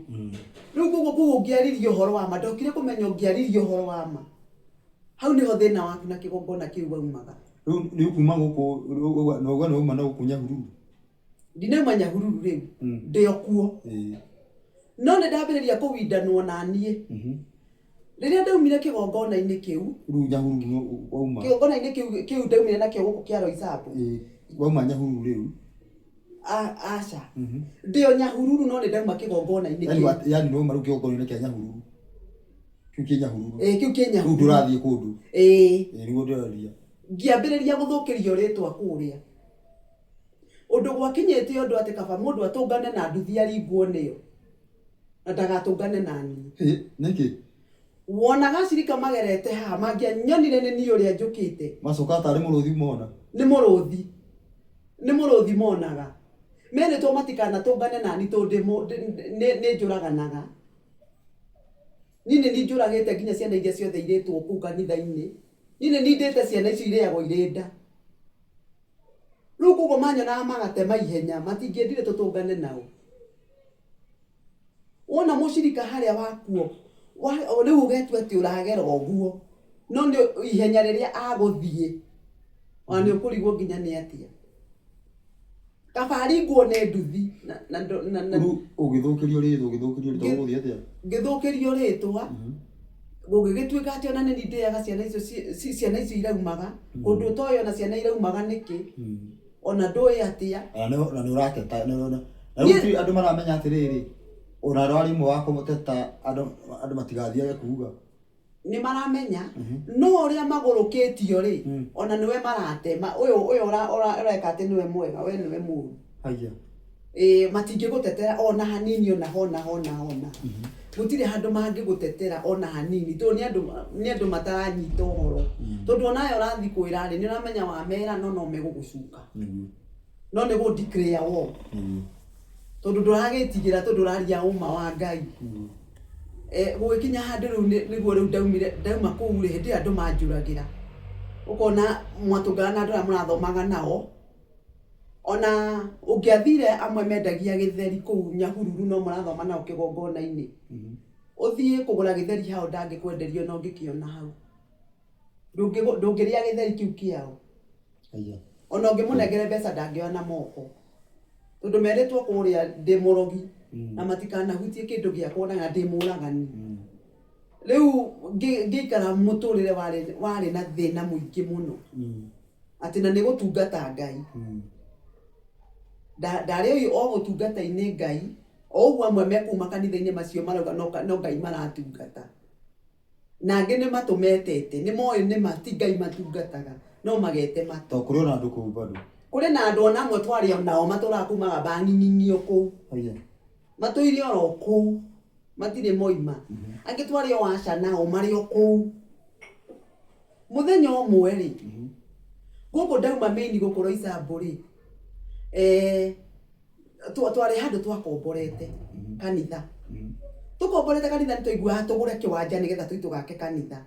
Rĩu koguo koguo ũngĩaririe ũhoro wa ma, ndokire kũmenya ũngĩaririe ũhoro wa ma. Hau nĩho thĩna waku na kĩgongona kĩu waumaga. Rĩu nĩ ũkuma gũkũ, ũgauga nĩ wauma na gũkũ Nyahururu? Ndinauma Nyahururu rĩu, ndĩ o kuo. No nĩ ndambĩrĩria kũwindanwo na niĩ. Rĩrĩa ndaumire kĩgongona-inĩ kĩu. Rĩu Nyahururu wauma? Kĩgongona-inĩ kĩu ndaumire nakĩo gũkũ kĩa Roysambu. Wauma Nyahururu rĩu? Aca. Ndĩ o Nyahururu no nĩ ndauma kĩgongona-inĩ kĩu. Yaani nĩ wauma rĩu kĩgongona-inĩ kĩa Nyahururu. Kĩu kĩ Nyahururu. Ĩĩ kĩu kĩ Nyahururu. Rĩu ndũrathiĩ kũndũ. Ĩĩ. Ĩĩ nĩguo ndĩraria. Ngĩambĩrĩria gũthũkĩrio rĩtwa kũrĩa. Ũndũ gwakinyĩte ũndũ atĩ kaba mũndũ atũngane na nduthi aringwo nĩyo, na ndagatũngane na niĩ. Hĩ, nĩkĩ? Wonaga acirika magerete haha, mangĩanyonire nĩ niĩ ũrĩa njũkĩte. Macokaga tarĩ mũrũthi mona. Nĩ mũrũthi. Nĩ mũrũthi monaga. Merĩtwo matikanatũngane na niĩ tondũ nĩ njũraganaga. Niĩ nĩ niĩ njũragĩte nginya ciana iria ciothe irĩtwo kũu kanitha-inĩ. Niĩ nĩ niĩ ndĩte ciana icio irĩagwo irĩ nda. Rĩu koguo manyonaga magatema ihenya, matingĩendire tũtũngane nao. Wona mũcirika harĩa wakuo, rĩu ũgetua atĩ ũragera ũguo, no nĩ ihenya rĩrĩa agũthiĩ, ona nĩ ũkũrigwo nginya nĩ atĩa. Kaba aringwo nĩ nduthi. Rĩu ũgĩthũkĩrio rĩtwa, ũgĩthũkĩrio rĩtwa gũgũthiĩ atĩa? Ngĩthũkĩrio rĩtwa, gũgĩgĩtuĩka atĩ ona nĩ niĩ ndĩaga ciana icio ciana icio iraumaga, ũndũ ũtoĩ ona ciana iraumaga nĩkĩ, ona ndũĩ atĩa. Na nĩ ũrateta, na rĩu ti andũ maramenya atĩrĩrĩ, ona ũrarĩ ũmwe wa kũmũteta andũ matigathiage kuga. Nĩ maramenya, no ũrĩa magũrũkĩtio rĩ, ona nĩwe maratema, ũyũ ũyũ ũreka atĩ nĩwe mwega, we nĩwe mũru. Haiya. Ĩĩ matingĩgũtetera ona hanini ona hona hona hona. Gũtirĩ handũ mangĩgũtetera ona hanini tondũ nĩ andũ nĩ andũ mataranyita ũhoro. Tondũ ona aya ũrathiĩ kwĩra rĩ, nĩ ũramenya wamera no no megũgũcuka. Nĩguo. No nĩ gũ declare war. Tondũ ndũragĩtigĩra tondũ ũraria ũma wa Ngai. Gũgĩkinya handũ rĩu nĩguo rĩu ndaumire ndauma kũu rĩ, hĩndĩ ĩyo andũ manjũragĩra. Ũkona mwatũngana na andũ arĩa mũrathomaga nao, ona ũngĩathire amwe mendagia gĩtheri kũu Nyahururu no mũrathoma nao kĩgongona-inĩ, ũthiĩ kũgũra gĩtheri hau ndangĩkwenderia ona ũngĩkĩona hau. Ndũngĩrĩa gĩtheri kĩu kĩao. Aya. Ona ũngĩmũnengere mbeca ndangĩoya na moko. Tondũ merĩtwo kũrĩa ndĩ mũrogi na matikanahutie kĩndũ gĩakwa ona ndĩ mũragani. Rĩu ngĩikara mũtũrĩre warĩ na thĩna mũingĩ mũno. Atĩ na nĩ gũtungata Ngai. Ndarĩ o gũtungata-inĩ Ngai, o ũguo amwe me kũu makanitha-inĩ macio marauga no Ngai maratungata. Na angĩ nĩ matũ metete, nĩ moĩ nĩ ma ti Ngai matungataga, no magete matũ. To kũrĩ ona andũ kũu bado. Kũrĩ na andũ ona amwe twarĩ o nao matũraga kũu magamba ng'ing'ing'io kũu. Aya. Matũire oro kũu, matirĩ moima. Angĩ twarĩ o aca nao marĩ o kũu. Mũthenya ũmwe rĩ, gũkũ ndauma main gũkũ Roysambu rĩ, twarĩ handũ twakomborete kanitha. Tũkomborete kanitha nĩ twaiguaga tũgũre kĩwanja nĩgetha tũthiĩ tũgake kanitha.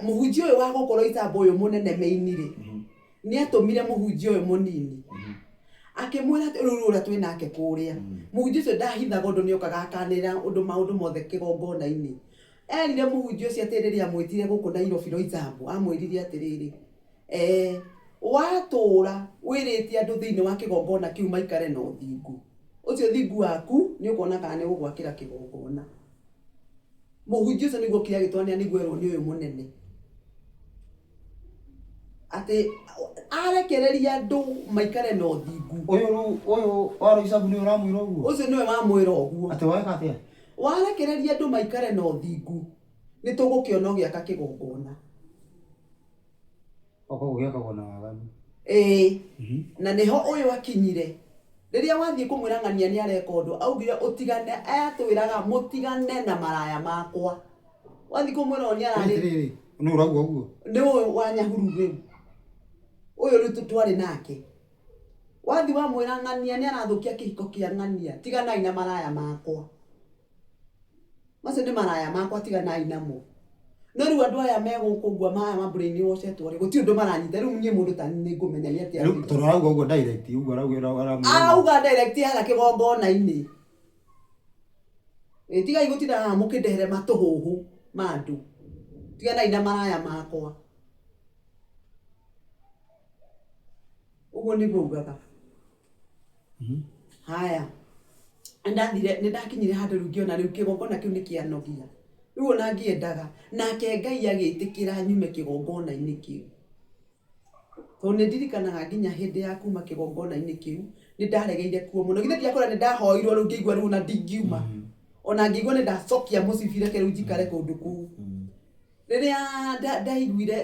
Mũhunjia ũyũ wa gũkũ Roysambu ũyũ mũnene main rĩ, nĩ atũmire mũhunjia ũyũ mũnini akĩmwĩra atĩ rĩu ũrĩa twĩ nake kũrĩa. Mũhunjia ũcio ndahithaga ũndũ, nĩ okaga akanĩrĩra ũndũ maũndũ mothe kĩgongona-inĩ. Erire mũhunjia ũcio atĩ rĩrĩa amwĩtire gũkũ Nairobi Roysambu, amwĩrire atĩrĩrĩ, watũra wĩrĩte andũ thĩinĩ wa kĩgongona kĩu maikare na ũthingu, ũcio ũthingu waku nĩ ũkuona kana nĩ ũgũgwakĩra kĩgongona. Mũhunjia ũcio nĩguo okire agĩtwanĩra nĩguo erwo nĩ ũyũ mũnene atĩ arekereria andũ maikare na ũthingu. Ũyũ rĩu ũyũ wa Roysambu nĩwe ũramwĩra ũguo? Ũcio nĩwe wamwĩra ũguo. Atĩ weka atĩa? Warekereria andũ maikare na ũthingu, nĩ tũgũkĩona ũgĩaka kĩgongona. O koguo gĩakagwo na waganu. Ĩĩ, na nĩho ũyũ akinyire. Rĩrĩa wathiĩ kũmwĩra ng'ania nĩ areka ũndũ, augire ũtigane, atwĩraga mũtigane na maraya makwa. Wathiĩ kũmwĩra ũũ nĩ ararĩ. Atĩrĩrĩ, nũ ũrauga ũguo? Nĩ ũyũ wa Nyahururu rĩu. Ũyũ rĩu twarĩ nake. Wathiĩ wamwĩra ng'ania nĩ arathũkia kĩhiko kĩa ng'ania, tiganai na maraya makwa. Macio nĩ maraya makwa tiganai namo. No rĩu andũ aya me gũkũ ũguo maya ma brain wachetwo rĩ, gũtirĩ ũndũ maranyita. Rĩu niĩ mũndũ ta niĩ nĩ ngũmenya nĩ atĩa. Rĩu tondũ arauga ũguo direct, ũguo arauga aramwĩra. Arauga direct harĩa kĩgongona-inĩ. Ĩ tigai gũtinda haha mũkĩndehere matũhũhũ ma andũ. Tiganai na maraya makwa. Ũguo nĩguo augaga. Haya, nĩndathire nĩndakinyire handũ rĩu ngĩona rĩu kĩgongona kĩu nĩkĩanogia. Rĩu ona ngĩendaga, nake Ngai agĩtĩkĩra nyume kĩgongona-inĩ kĩu. Tondũ nĩndirikanaga nginya hĩndĩ ya kuma kĩgongona-inĩ kĩu, nĩndaregeire kuo mũno. Githĩ ndiakwĩra nĩndahoirwo rĩu ngĩigua rĩu ona ndingiuma. Ona ngĩigua nĩndacokia mũcibi reke rĩu njikare kũndũ kũu. Rĩrĩa ndaiguire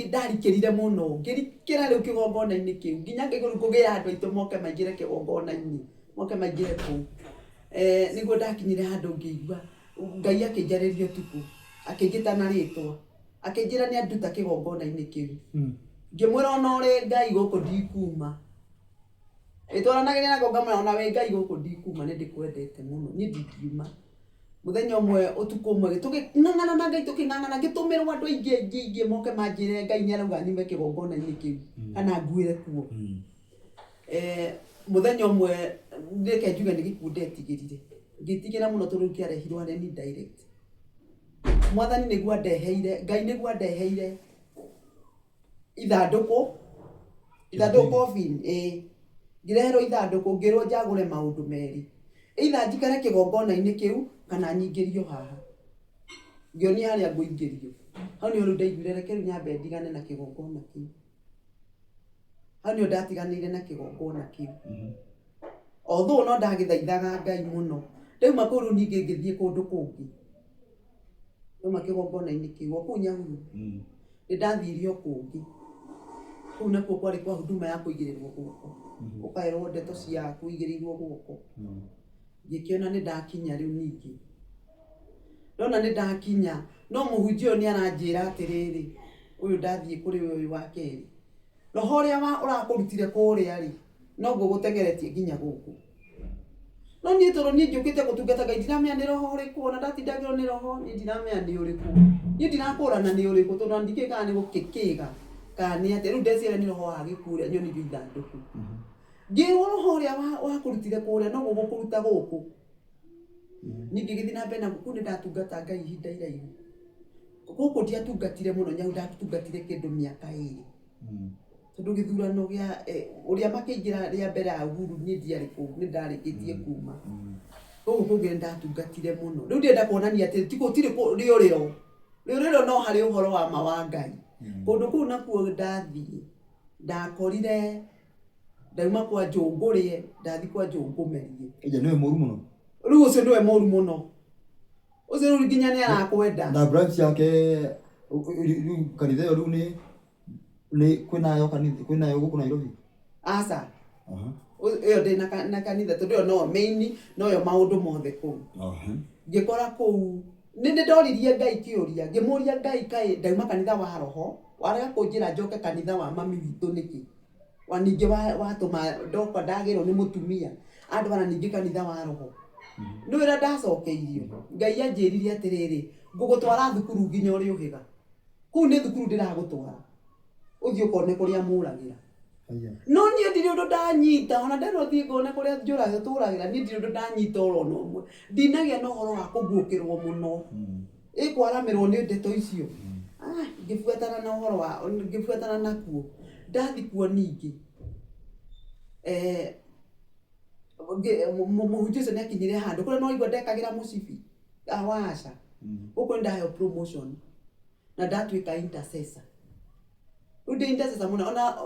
ndarikĩrire mũno, ngĩrikĩra rĩu kĩgongona-inĩ kĩu, nginya ngĩigua rĩu ngũgĩra andũ aitũ moke maingĩre kĩgongona-inĩ, moke maingĩre kũu. Nĩguo ndakinyire handũ ngĩigua Ngai akĩnjarĩria ũtukũ, akĩnjĩta na rĩtwa, akĩnjĩra nĩ anduta kĩgongona-inĩ kĩu. Ngĩmwĩra ona ũrĩ Ngai gũkũ ndikuma. Ĩ twaranagĩria nake ngamwĩra ona wĩ Ngai gũkũ ndikuma nĩ ndĩkwendete mũno, niĩ ndingiuma. Mũthenya ũmwe ũtukũ ũmwe tũkĩng'ang'ana na Ngai tũkĩng'ang'ana ngĩtũmĩrwo andũ aingĩ aingĩ aingĩ moke manjĩre Ngai nĩ arauga nyume kĩgongona-inĩ kĩu kana nguĩre kuo. Mũthenya ũmwe reke njuge nĩ gĩkuũ ndetigĩrire. Ngĩtigĩra mũno tondũ rĩu kĩarehirwo harĩ niĩ direct. Mwathani nĩguo andeheire, Ngai nĩguo andeheire ithandũkũ, ithandũkũ coffin ĩĩ. Ngĩreherwo ithandũkũ ngĩrwo njagũre maũndũ merĩ. Either njikare kĩgongona-inĩ kĩu kana nyingĩrio haha. Ngĩonio harĩa ngũingĩrio. Hau nĩho rĩu ndaiguire reke rĩu nyambe ndigane na kĩgongona kĩu. Hau nĩho ndatiganĩire na kĩgongona kĩu. Although no ndagĩthaithaga Ngai mũno. Ndauma kũu rĩu ningĩ ngĩthiĩ kũndũ kũngĩ. Ndauma kĩgongona-inĩ kĩu o kũu Nyahururu. Nĩ ndathire o kũngĩ. Kũu nakuo kwarĩ kwa huduma ya kũigĩrĩrwo guoko. Ũkaĩrwo ndeto cia kũigĩrĩirwo guoko. Ngĩkĩona nĩ ndakinya rĩu ningĩ. Ndona nĩ ndakinya, no mũhunjia ũyũ nĩ aranjĩra atĩrĩrĩ, ũyũ ndathiĩ kũrĩ we ũyũ wa kerĩ. Roho ũrĩa wa ũrakũrutire kũrĩa rĩ, noguo ũgũteng'eretie nginya gũkũ. No niĩ tondũ niĩ njũkĩte gũtungata Ngai ndiramenya nĩ roho ũrĩkũ, ona ndatindagĩrwo nĩ roho niĩ ndiramenya nĩ ũrĩkũ. Niĩ ndirakũrana nĩ ũrĩkũ tondũ ona ndikĩũĩ kana nĩ gũkĩkĩga kana nĩ atĩa. Rĩu ndeciria nĩ roho wa gĩkuũ ũrĩa nyonirio ithandũkũ. Ngĩrwo roho ũrĩa wakũrutire kũrĩa noguo ũgũkũruta gũkũ. Niĩ ngĩgĩthiĩ na mbere na kũu nĩ ndatungata Ngai ihinda iraihu. Gũkũ ndiatungatire mũno nyau ndatungatire kĩndũ mĩaka ĩrĩ. Tondũ gĩthurano gĩa ũrĩa makĩingĩra rĩa mbere ya Uhuru niĩ ndiarĩ kũu nĩ ndarĩkĩtie kuma. Koguo kũngĩ nĩ ndatungatire mũno. Rĩu ndĩrenda kuonania atĩ ti gũtirĩ rĩũrĩro. Rĩũrĩro no harĩ ũhoro wa ma wa Ngai. Kũndũ kũu nakuo ndathiĩ, ndakorire ndauma kwa Njũngũrĩe ndathiĩ kwa Njũngũmerie. Ĩja nĩwe mũru mũno. Rĩu ũcio nĩwe mũru mũno. Ũcio rĩu nginya nĩ arakwenda. Na branch yake rĩu kanitha ĩyo rĩu nĩ nĩ kwĩnayo kanitha kwĩnayo gũkũ Nairobi? Aca. Ĩyo ndĩ na kanitha tondũ ĩyo no main noyo maũndũ mothe kũu. Ngĩkora kũu nĩ nĩ ndoririe Ngai kĩũria ngĩmũria Ngai kaĩ ndauma kanitha wa roho warega kũnjĩra njoke kanitha wa mami witũ nĩkĩ? Wa ningĩ watũma ndoka ndagĩrwo nĩ mũtumia andwara ningĩ kanitha wa roho. Nĩ ũrĩa ndacokeirio Ngai anjĩrire atĩrĩrĩ ngũgũtwara thukuru nginya ũrĩũhĩga. Kũu nĩ thukuru ndĩragũtwara ũthiĩ ũkone kũrĩa mũragĩra. No niĩ ndirĩ ũndũ ndanyita ona nderwo thiĩ ngone kũrĩa njũragĩra tũragĩra niĩ ndirĩ ũndũ ndanyita oro na ũmwe. Ndinagĩa na ũhoro wa kũguũkĩrwo mũno. Ĩ kwaramĩrwo nĩ ndeto icio. Ah, ngĩbuatana na ũhoro wa ngĩbuatana nakuo. Ndathiĩ kuo ningĩ mũhunjia ũcio nĩ akinyire handũ kũrĩa no waigua ndekagĩra mũcibi. Awaca. Gũkũ nĩ ndaheo promotion na ndatuĩka intercessor. Rĩu ndĩ intercessor mũno ona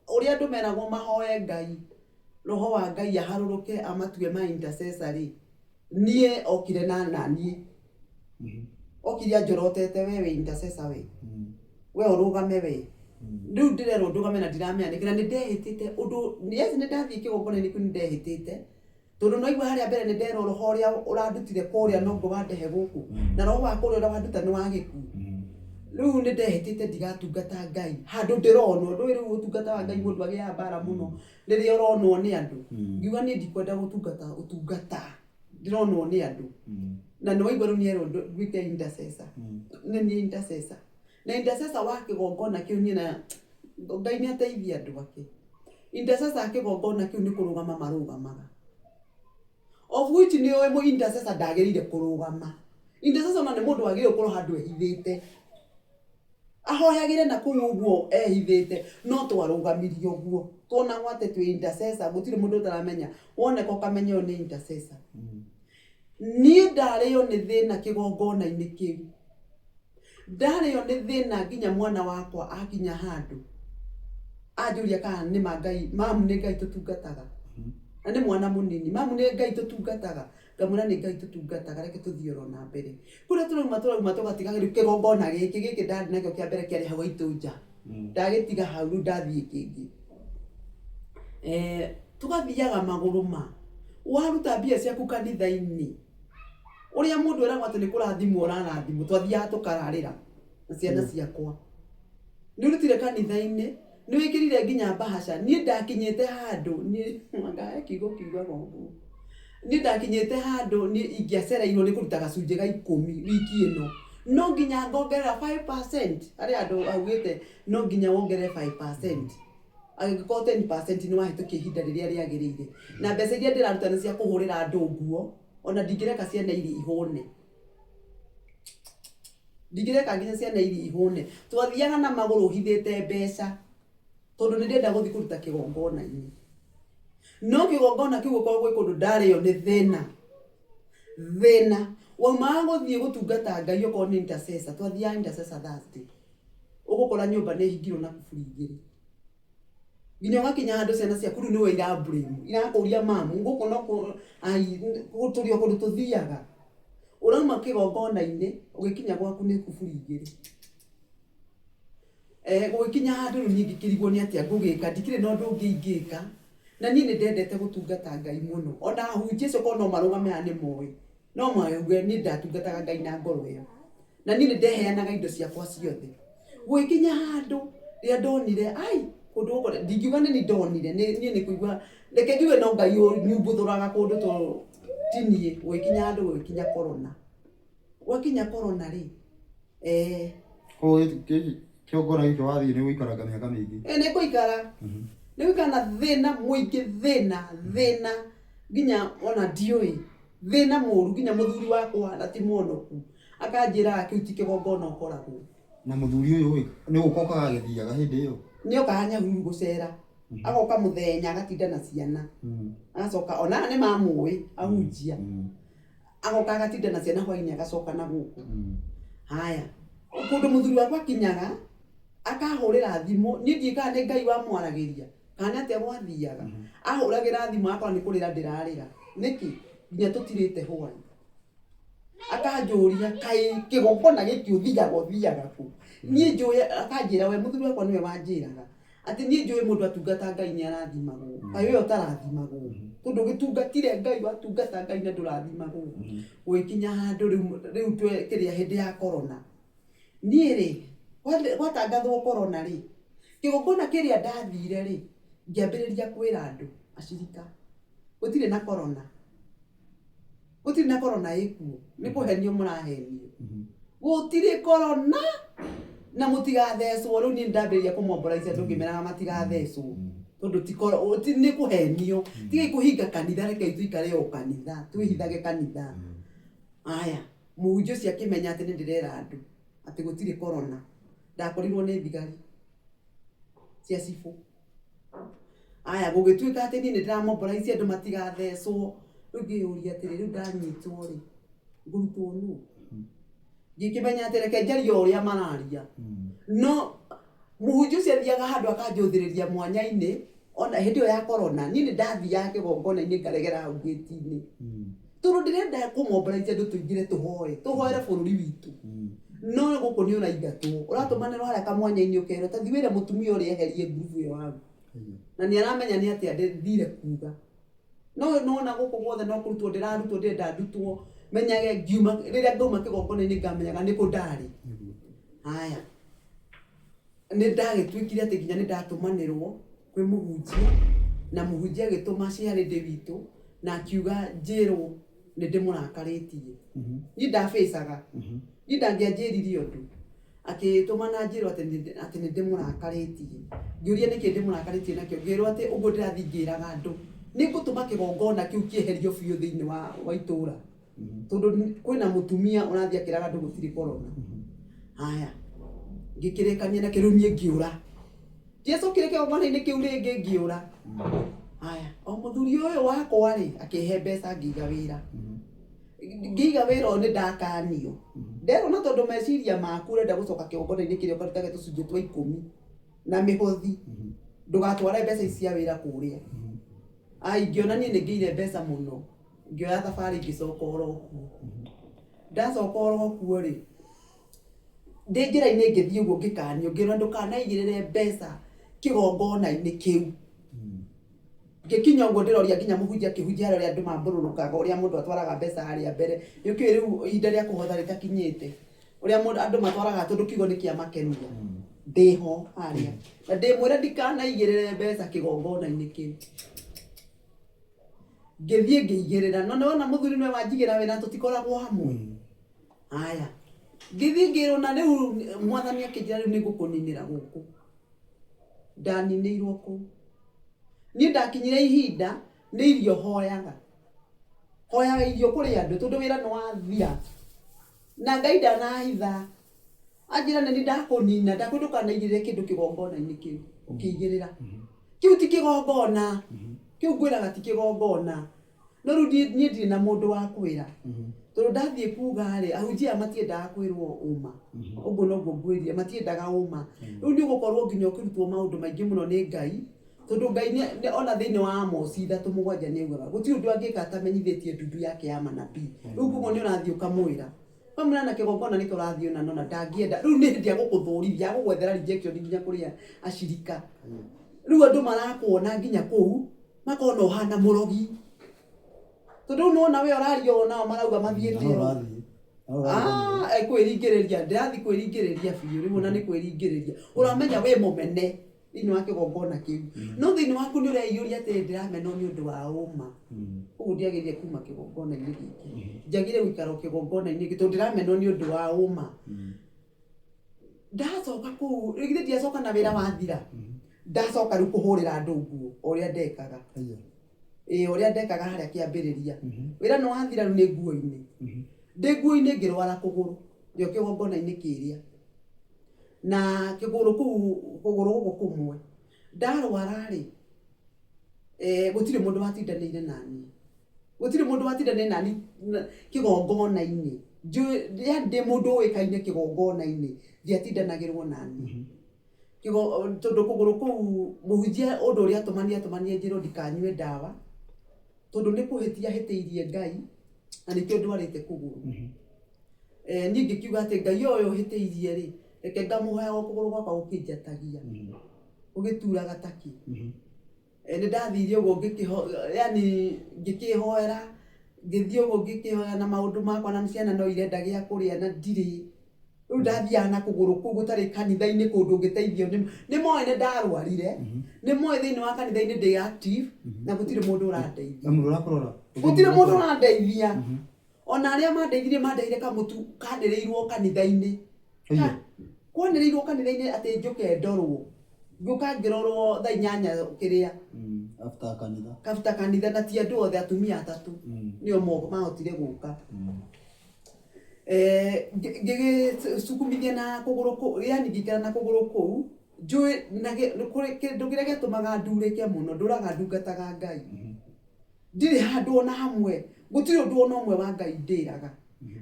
ũrĩa andũ meragwo mahoe Ngai, roho wa Ngai aharũrũke amatue ma intercessor rĩ, niĩ okire na naniĩ. Okire anjorotete we wĩ intercessor we. We ũrũgame we. Rĩu ndĩrerwo ndũgame na ndiramenya nĩkĩ na nĩ ndehĩtĩte ũndũ, yes nĩ ndathiĩ kĩgongona-inĩ kĩu nĩ ndehĩtĩte. Tondũ nĩwaigua harĩa mbere nĩ nderwo roho ũrĩa ũrandutire kũrĩa noguo wandehe gũkũ, na roho wa kũrĩa ũrĩa wanduta nĩ wa gĩkuũ. Rĩu nĩ ndehĩtĩte ndigatungata Ngai handũ ndĩronwo, ndũĩ rĩu ũtungata wa Ngai mũndũ agĩaga mbara mũno rĩrĩa ũronwo nĩ andũ. Ngiuga niĩ ndikwenda gũtungata ũtungata ndĩronwo nĩ andũ. Na nĩ waigua rĩu nĩerwo nduĩke intercessor, nĩ niĩ intercessor. Na intercessor wa kĩgongona kĩu niĩ na Ngai nĩ ateithie andũ ake. Intercessor a kĩgongona kĩu nĩ kũrũgama marũgamaga. Of which nĩ ũĩ mũ intercessor ndagĩrĩire kũrũgama. Intercessor ona nĩ mũndũ wagĩrĩire gũkorwo handũ ehithĩte. Ahoyagĩre na kũu ũguo ehithĩte, no twarũgamirio ũguo. Tuonagwo atĩ twĩ intercessor, gũtirĩ mũndũ ũtaramenya. Woneka ũkamenya ũyũ nĩ intercessor. Niĩ ndarĩo nĩ thĩna kĩgongona-inĩ kĩu. Ndarĩo nĩ thĩna nginya mwana wakwa akinya handũ anjũria kana nĩ ma Ngai, mamu nĩ Ngai tũtungataga. Na nĩ mwana mũnini, mamu nĩ Ngai tũtungataga? Ngamwĩra nĩ Ngai tũtungataga reke tũthiĩ oro na mbere. Kũrĩa tũrauma tũrauma tũgatiga rĩu kĩgongona gĩkĩ, gĩkĩ ndarĩ nakĩo kĩa mbere kĩarĩ hau haitũ nja. Ndagĩtiga hau rĩu ndathiĩ kĩngĩ. Tũgathiaga magũrũ ma, waruta mbia ciaku kanitha-inĩ, Ũrĩa mũndũ eragwo atĩ nĩ kũrathimwo ũrarathimwo, twathiaga tũkararĩra na ciana ciakwa. Nĩ ũrutire kanitha-inĩ, nĩ wĩkĩrire nginya mbahaca. Niĩ ndakinyĩte handũ, niĩ anga he kiugo kiugaga ũguo. Niĩ ndakinyĩte handũ niĩ ingĩacereirwo nĩ kũruta gacunjĩ ga ikũmi wiki ĩno, no nginya ngongerera 5%, harĩ handũ haugĩte no nginya wongerere 5%. Angĩkorwo 10% nĩ wahĩtũkia ihinda rĩrĩa rĩagĩrĩire. Na mbeca iria ndĩraruta nĩ cia kũhũrĩra andũ nguo. Ona ndingĩreka ciana iria ihũne. Ndingĩreka nginya ciana iria ihũne. Twathiaga na magũrũ hithĩte mbeca tondũ nĩ ndĩrenda gũthiĩ kũruta kĩgongona-inĩ. No kĩgongona kĩu gũkoragwo gwĩ kũndũ ndarĩo nĩ thĩna. Thĩna. Waumaga gũthiĩ gũtungata Ngai okorwo nĩ intercessor, twathiaga intercessor Thursday. Ũgũkora nyũmba nĩ ĩhingirwo na kuburi igĩrĩ. Nginya ũgakinya handũ ciana ciaku rĩu nĩwe ira blame, irakũria mamu gũkũ no ai tũrĩ o kũndũ tũthiaga. Ũrauma kĩgongona-inĩ ũgĩkinya gwaku nĩ kuburi igĩrĩ. Gũgĩkinya handũ rĩu niĩ ngĩkĩrigwo nĩ atĩa ngũgĩka, ndikĩrĩ na ũndũ ũngĩ ingĩka. Na niĩ nĩ ndendete gũtungata Ngai mũno. Ona ahunjia acio korwo no marũgame haha nĩ moĩ, no mauge niĩ ndatungataga Ngai na ngoro ĩyo. Na niĩ nĩ ndeheanaga indo ciakwa ciothe. Gũgĩkinya handũ rĩrĩa ndonire ai! Kũndũ gũkũ ndingiuga nĩ niĩ ndonire, niĩ nĩ kũigua, reke njuge no Ngai ũnyumbũthũraga kũndũ tondũ ti niĩ, gũgĩkinya handũ gũgĩkinya corona. Gwakinya corona rĩ, eh, Koguo kĩgongona gĩkĩ wathiĩ nĩ ũgũikaranga mĩaka mĩingĩ. Ĩ nĩ ngũikara, nĩ ngũikara na thĩna mũingĩ, thĩna, thĩna nginya ona ndiũĩ, thĩna mũru nginya mũthuri wakwa na ti mũhonoku, akanjĩraga kĩu ti kĩgongona ũkoragwo. Na mũthuri ũyũ ĩ, nĩ gũka okaga agĩthiaga hĩndĩ ĩyo? Nĩ okaga Nyahururu gũcera, agoka mũthenya agatinda na ciana, agacoka ona aya nĩ mamũĩ ahunjia, agoka agatinda na ciana hwainĩ agacoka na gũkũ. Haya, kũndũ mũthuri wakwa akinyaga, akahũrĩra thimũ, niĩ ndiũĩ kana nĩ Ngai wamwaragĩria, kana nĩ atĩa gwathiaga, ahũragĩra thimũ agakora nĩ kũrĩra ndĩrarĩra. Nĩkĩ? Nginya tũtirĩte hwaĩ. Akanjũria kaĩ kĩgongona gĩkĩ ũthiaga ũthiaga kũ? Niĩ njũĩ, akanjĩra we mũthuri wakwa nĩwe wanjĩraga atĩ niĩ njũĩ mũndũ atungata Ngai nĩ arathimagwo, kaĩ we ũtarathimagwo? Tondũ ũgĩtungatire Ngai watungata Ngai na ndũrathimagwo. Gũgĩkinya handũ rĩu rĩu kĩrĩa hĩndĩ ya corona, niĩ rĩ gwatangathwo corona rĩ, kĩgongona kĩrĩa ndathire rĩ, ngĩambĩrĩria kwĩra andũ acirika gũtirĩ na corona. Gũtirĩ na corona ĩkuo, nĩ kũhenio mũrahenio. Gũtirĩ corona na mũtigathecwo. Rĩu niĩ nĩndambĩrĩria kũ mobilize andũ ngĩmeraga matigathecwo tondũ ti nĩ kũhenio. Tigai kũhinga kanitha, rekei tũikare o kanitha, twĩhithage kanitha. Aya, mũhunjia ũcio akĩmenya atĩ nĩ ndĩrera andũ atĩ gũtirĩ corona, ndakorirwo nĩ thigari cia cibũ. Aya gũgĩtuĩka atĩ niĩ nĩ ndĩra mobilize andũ matigathecwo, rĩu ngĩyũria atĩrĩ, rĩu ndanyitwo rĩ, ngũrutwo nũ? Ngĩkĩmenya atĩ reke njarie o ũrĩa mararia. No mũhunjia ũcio athiaga handũ akanjũthĩrĩria mwanya-inĩ, ona hĩndĩ ĩyo ya corona, niĩ nĩ ndathiaga kĩgongona-inĩ ngaregera hau ngĩti-inĩ. Tondũ ndĩrenda kũ mobilize andũ tũingĩre tũhoe, tũhoere bũrũri witũ. No gũkũ nĩ ũraingatwo, ũratũmanĩrwo harĩa kamwanya-inĩ ũkerwo ta thiĩ wĩre mũtumia ũrĩa eherie ngurubu ĩyo hau. Na nĩ aramenya nĩ atĩa thire kuga. No nĩwona gũkũ guothe no kũrutwo ndĩrarutwo ndĩrenda ndutwo menyage ngiuma rĩrĩa ngauma kĩgongona-inĩ ngamenyaga nĩkũ ndarĩ. Haya, nĩ ndagĩtuĩkire atĩ nginya nĩ ndatũmanĩrwo kwĩ mũhunjia, na mũhunjia agĩtũma ciarĩndĩ witũ na akiuga njĩrwo nĩ ndĩmũrakarĩtie. Niĩ ndabĩcaga, niĩ ndangĩanjĩrire ũndũ. Akĩtũma na anjĩrwo atĩ atĩ nĩ ndĩmũrakarĩtie. Ngĩũria nĩkĩ ndĩmũrakarĩtie nakĩo, ngĩrwo atĩ ũguo ndĩrathiĩ ngĩraga andũ, nĩ ngũtũma kĩgongona kĩu kĩeherio biũ thĩinĩ wa itũra. Tondũ kwĩna mũtumia ũrathiĩ akĩraga andũ gũtirĩ corona. Haya, ngĩkĩrĩkania nakĩo rĩu niĩ ngĩũra. Ndiacokire kĩgongona-inĩ kĩu rĩngĩ ngĩũra. Haya, o mũthuri ũyũ wakwa rĩ, akĩhe mbeca ngĩiga wĩra. Ngĩiga wĩra ũyũ nĩ ndakanio. Nderwo na tondũ meciria maku ũrenda gũcoka kĩgongona-inĩ kĩrĩa ũkarutage tũcunjĩ twa ikũmi na mĩhothi, ndũgatware mbeca ici cia wĩra kũrĩa. Ai, ngĩona niĩ nĩ ngĩire mbeca mũno, ngĩoya thabarĩ ngĩcoka oro kuo. Ndacoka oro kuo rĩ, ndĩ njĩra-inĩ ngĩthiĩ ũguo ngĩkanio ngĩrwo ndũkanaigĩrĩre mbeca kĩgongona-inĩ kĩu. Ngĩkinya ũguo ndĩroria nginya mũhunjia akĩhunjia harĩa ũrĩa andũ mambũrũrũkaga ũrĩa mũndũ atwaraga mbeca harĩa mbere. Nĩ ũkĩũĩ rĩu ihinda rĩa kũhotha rĩtakinyĩte, ũrĩa mũndũ andũ matwaraga tondũ kiugo nĩ kĩamakenia. Ndĩho harĩa na ndĩmwĩre ndikanaigĩrĩre mbeca kĩgongona-inĩ kĩu. Ngĩthiĩ ngĩigĩrĩra, no nĩwona mũthuri nĩwe wanjigĩra wĩra tũtikoragwo hamwe. Haya, ngĩthiĩ ngĩrwo na rĩu mwathani akĩnjĩra rĩu nĩ ngũkũninĩra gũkũ. Ndaninĩirwo kũu. Niĩ ndakinyire ihinda nĩ irio hoyaga. Hoyaga irio kũrĩ andũ tondũ wĩra nĩ wathira. Na Ngai ndanahitha. Anjĩra nĩ niĩ ndakũnina, ndakwĩra ndũkanaigĩrĩre kĩndũ kĩgongona-inĩ kĩu ũkĩigĩrĩra. Kĩu ti kĩgongona. Kĩu ngwĩraga ti kĩgongona. No rĩu niĩ ndirĩ na mũndũ wa kwĩra. Tondũ ndathiĩ kuga rĩ, ahunjia aya matiendaga kwĩrwo ũma. Ũguo noguo ngwĩrire, matiendaga ũma. Rĩu nĩ ũgũkorwo nginya ũkĩrutwo maũndũ maingĩ mũno nĩ Ngai, tondũ Ngai ona thĩinĩ wa Amosi 3:7 nĩ augaga, gũtirĩ ũndũ angĩka atamenyithĩtie ndundu yake ya manabii. Rĩu koguo nĩ ũrathiĩ ũkamwĩra. Ũkamwĩra na kĩgongona nĩkĩo ũrathiĩ ona nona ndangĩenda. Rĩu nĩ hĩndĩ agũkũthũrithia, agũgwethera rejection nginya kũrĩ acirika. Rĩu andũ marakuona nginya kũu, makona ũhana mũrogi. Tondũ rĩu nĩwona we ũraria ũũ nao marauga mathiĩte Na ũũ. ũrathiĩ. Na ũrathiĩ. Ah, kwĩringĩrĩria, ndĩrathiĩ kwĩringĩrĩria biũ, rĩu ona nĩ kwĩringĩrĩria. Ũramenya wĩ mũmene. Thĩinĩ wa kĩgongona kĩu, no thĩinĩ waku nĩ ũreiyũria atĩrĩ, ndĩramenwo nĩ ũndũ wa ũma, ũguo ndiagĩrĩire kuma kĩgongona-inĩ gĩkĩ, njagĩrĩire gũikara o kĩgongona-inĩ gĩkĩ tondũ ndĩramenwo nĩ ũndũ wa ũma. Ndacoka kũu, githĩ ndiacoka na wĩra wathira, ndacoka rĩu kũhũrĩra andũ nguo o ũrĩa ndekaga. Ĩĩ, ũrĩa ndekaga harĩa kĩambĩrĩria. Wĩra nĩ wathira, rĩu nĩ nguo-inĩ. Ndĩ nguo-inĩ ngĩrwara kũgũrũ, ndĩ o kĩgongona-inĩ kĩrĩa. Na kĩgũrũ kũu, kũgũrũ gũkũ kũmwe, ndarwara rĩ, gũtirĩ mũndũ watindanĩire naniĩ. Gũtirĩ mũndũ watindanĩire naniĩ kĩgongona-inĩ. Njũĩ, yaani ndĩ mũndũ ũĩkaine kĩgongona-inĩ, ndiatindanagĩrwo naniĩ. Tondũ kũgũrũ kũu mũhunjia ũndũ ũrĩa atũmania atũmanie njĩrwo ndikanyue ndawa, tondũ nĩ kũhĩtia hĩtĩirie Ngai na nĩkĩo ndwarĩte kũgũrũ. Niĩ ngĩkiuga atĩ Ngai ũyũ hĩtĩirie rĩ, reke ngamũhoya o kũgũrũ gwakwa gũkĩnjatagia, gũgĩturaga takĩ. Nĩ ndathire ũguo yani ngĩkĩhoera, ngĩthiĩ ũguo ngĩkĩhoya na maũndũ makwa na ciana no irenda gĩa kũrĩa na ndirĩ. Rĩu ndathiaga na kũgũrũ kũu gũtarĩ kanitha-inĩ kũndũ ũngĩteithio. Nĩ moĩ nĩ ndarwarire, nĩ moĩ thĩinĩ wa kanitha-inĩ ndĩ active na gũtirĩ mũndũ ũrandeithia. Na mũndũ ũrakũrora. Gũtirĩ mũndũ ũrandeithia. Ona arĩa mandeithirie mandeheire kamũtu kanĩrĩirwo kanitha-inĩ. Kwanĩrĩirwo kanitha-inĩ atĩ njũke ndorwo. Ngĩũka ngĩrorwo thaa 8 kĩrĩa. After kanitha. After kanitha na ti andũ othe, atumia atatũ nĩo mahotire gũka. Ngĩgĩcukumithia na kũgũrũ kũu, yani ngĩikara na kũgũrũ kũu, njũĩ na kĩndũ kĩrĩa gĩatũmaga ndurĩke mũno, ndũraga ndungataga Ngai. Ndirĩ handũ ona hamwe, gũtirĩ ũndũ ona ũmwe wa Ngai ndĩraga.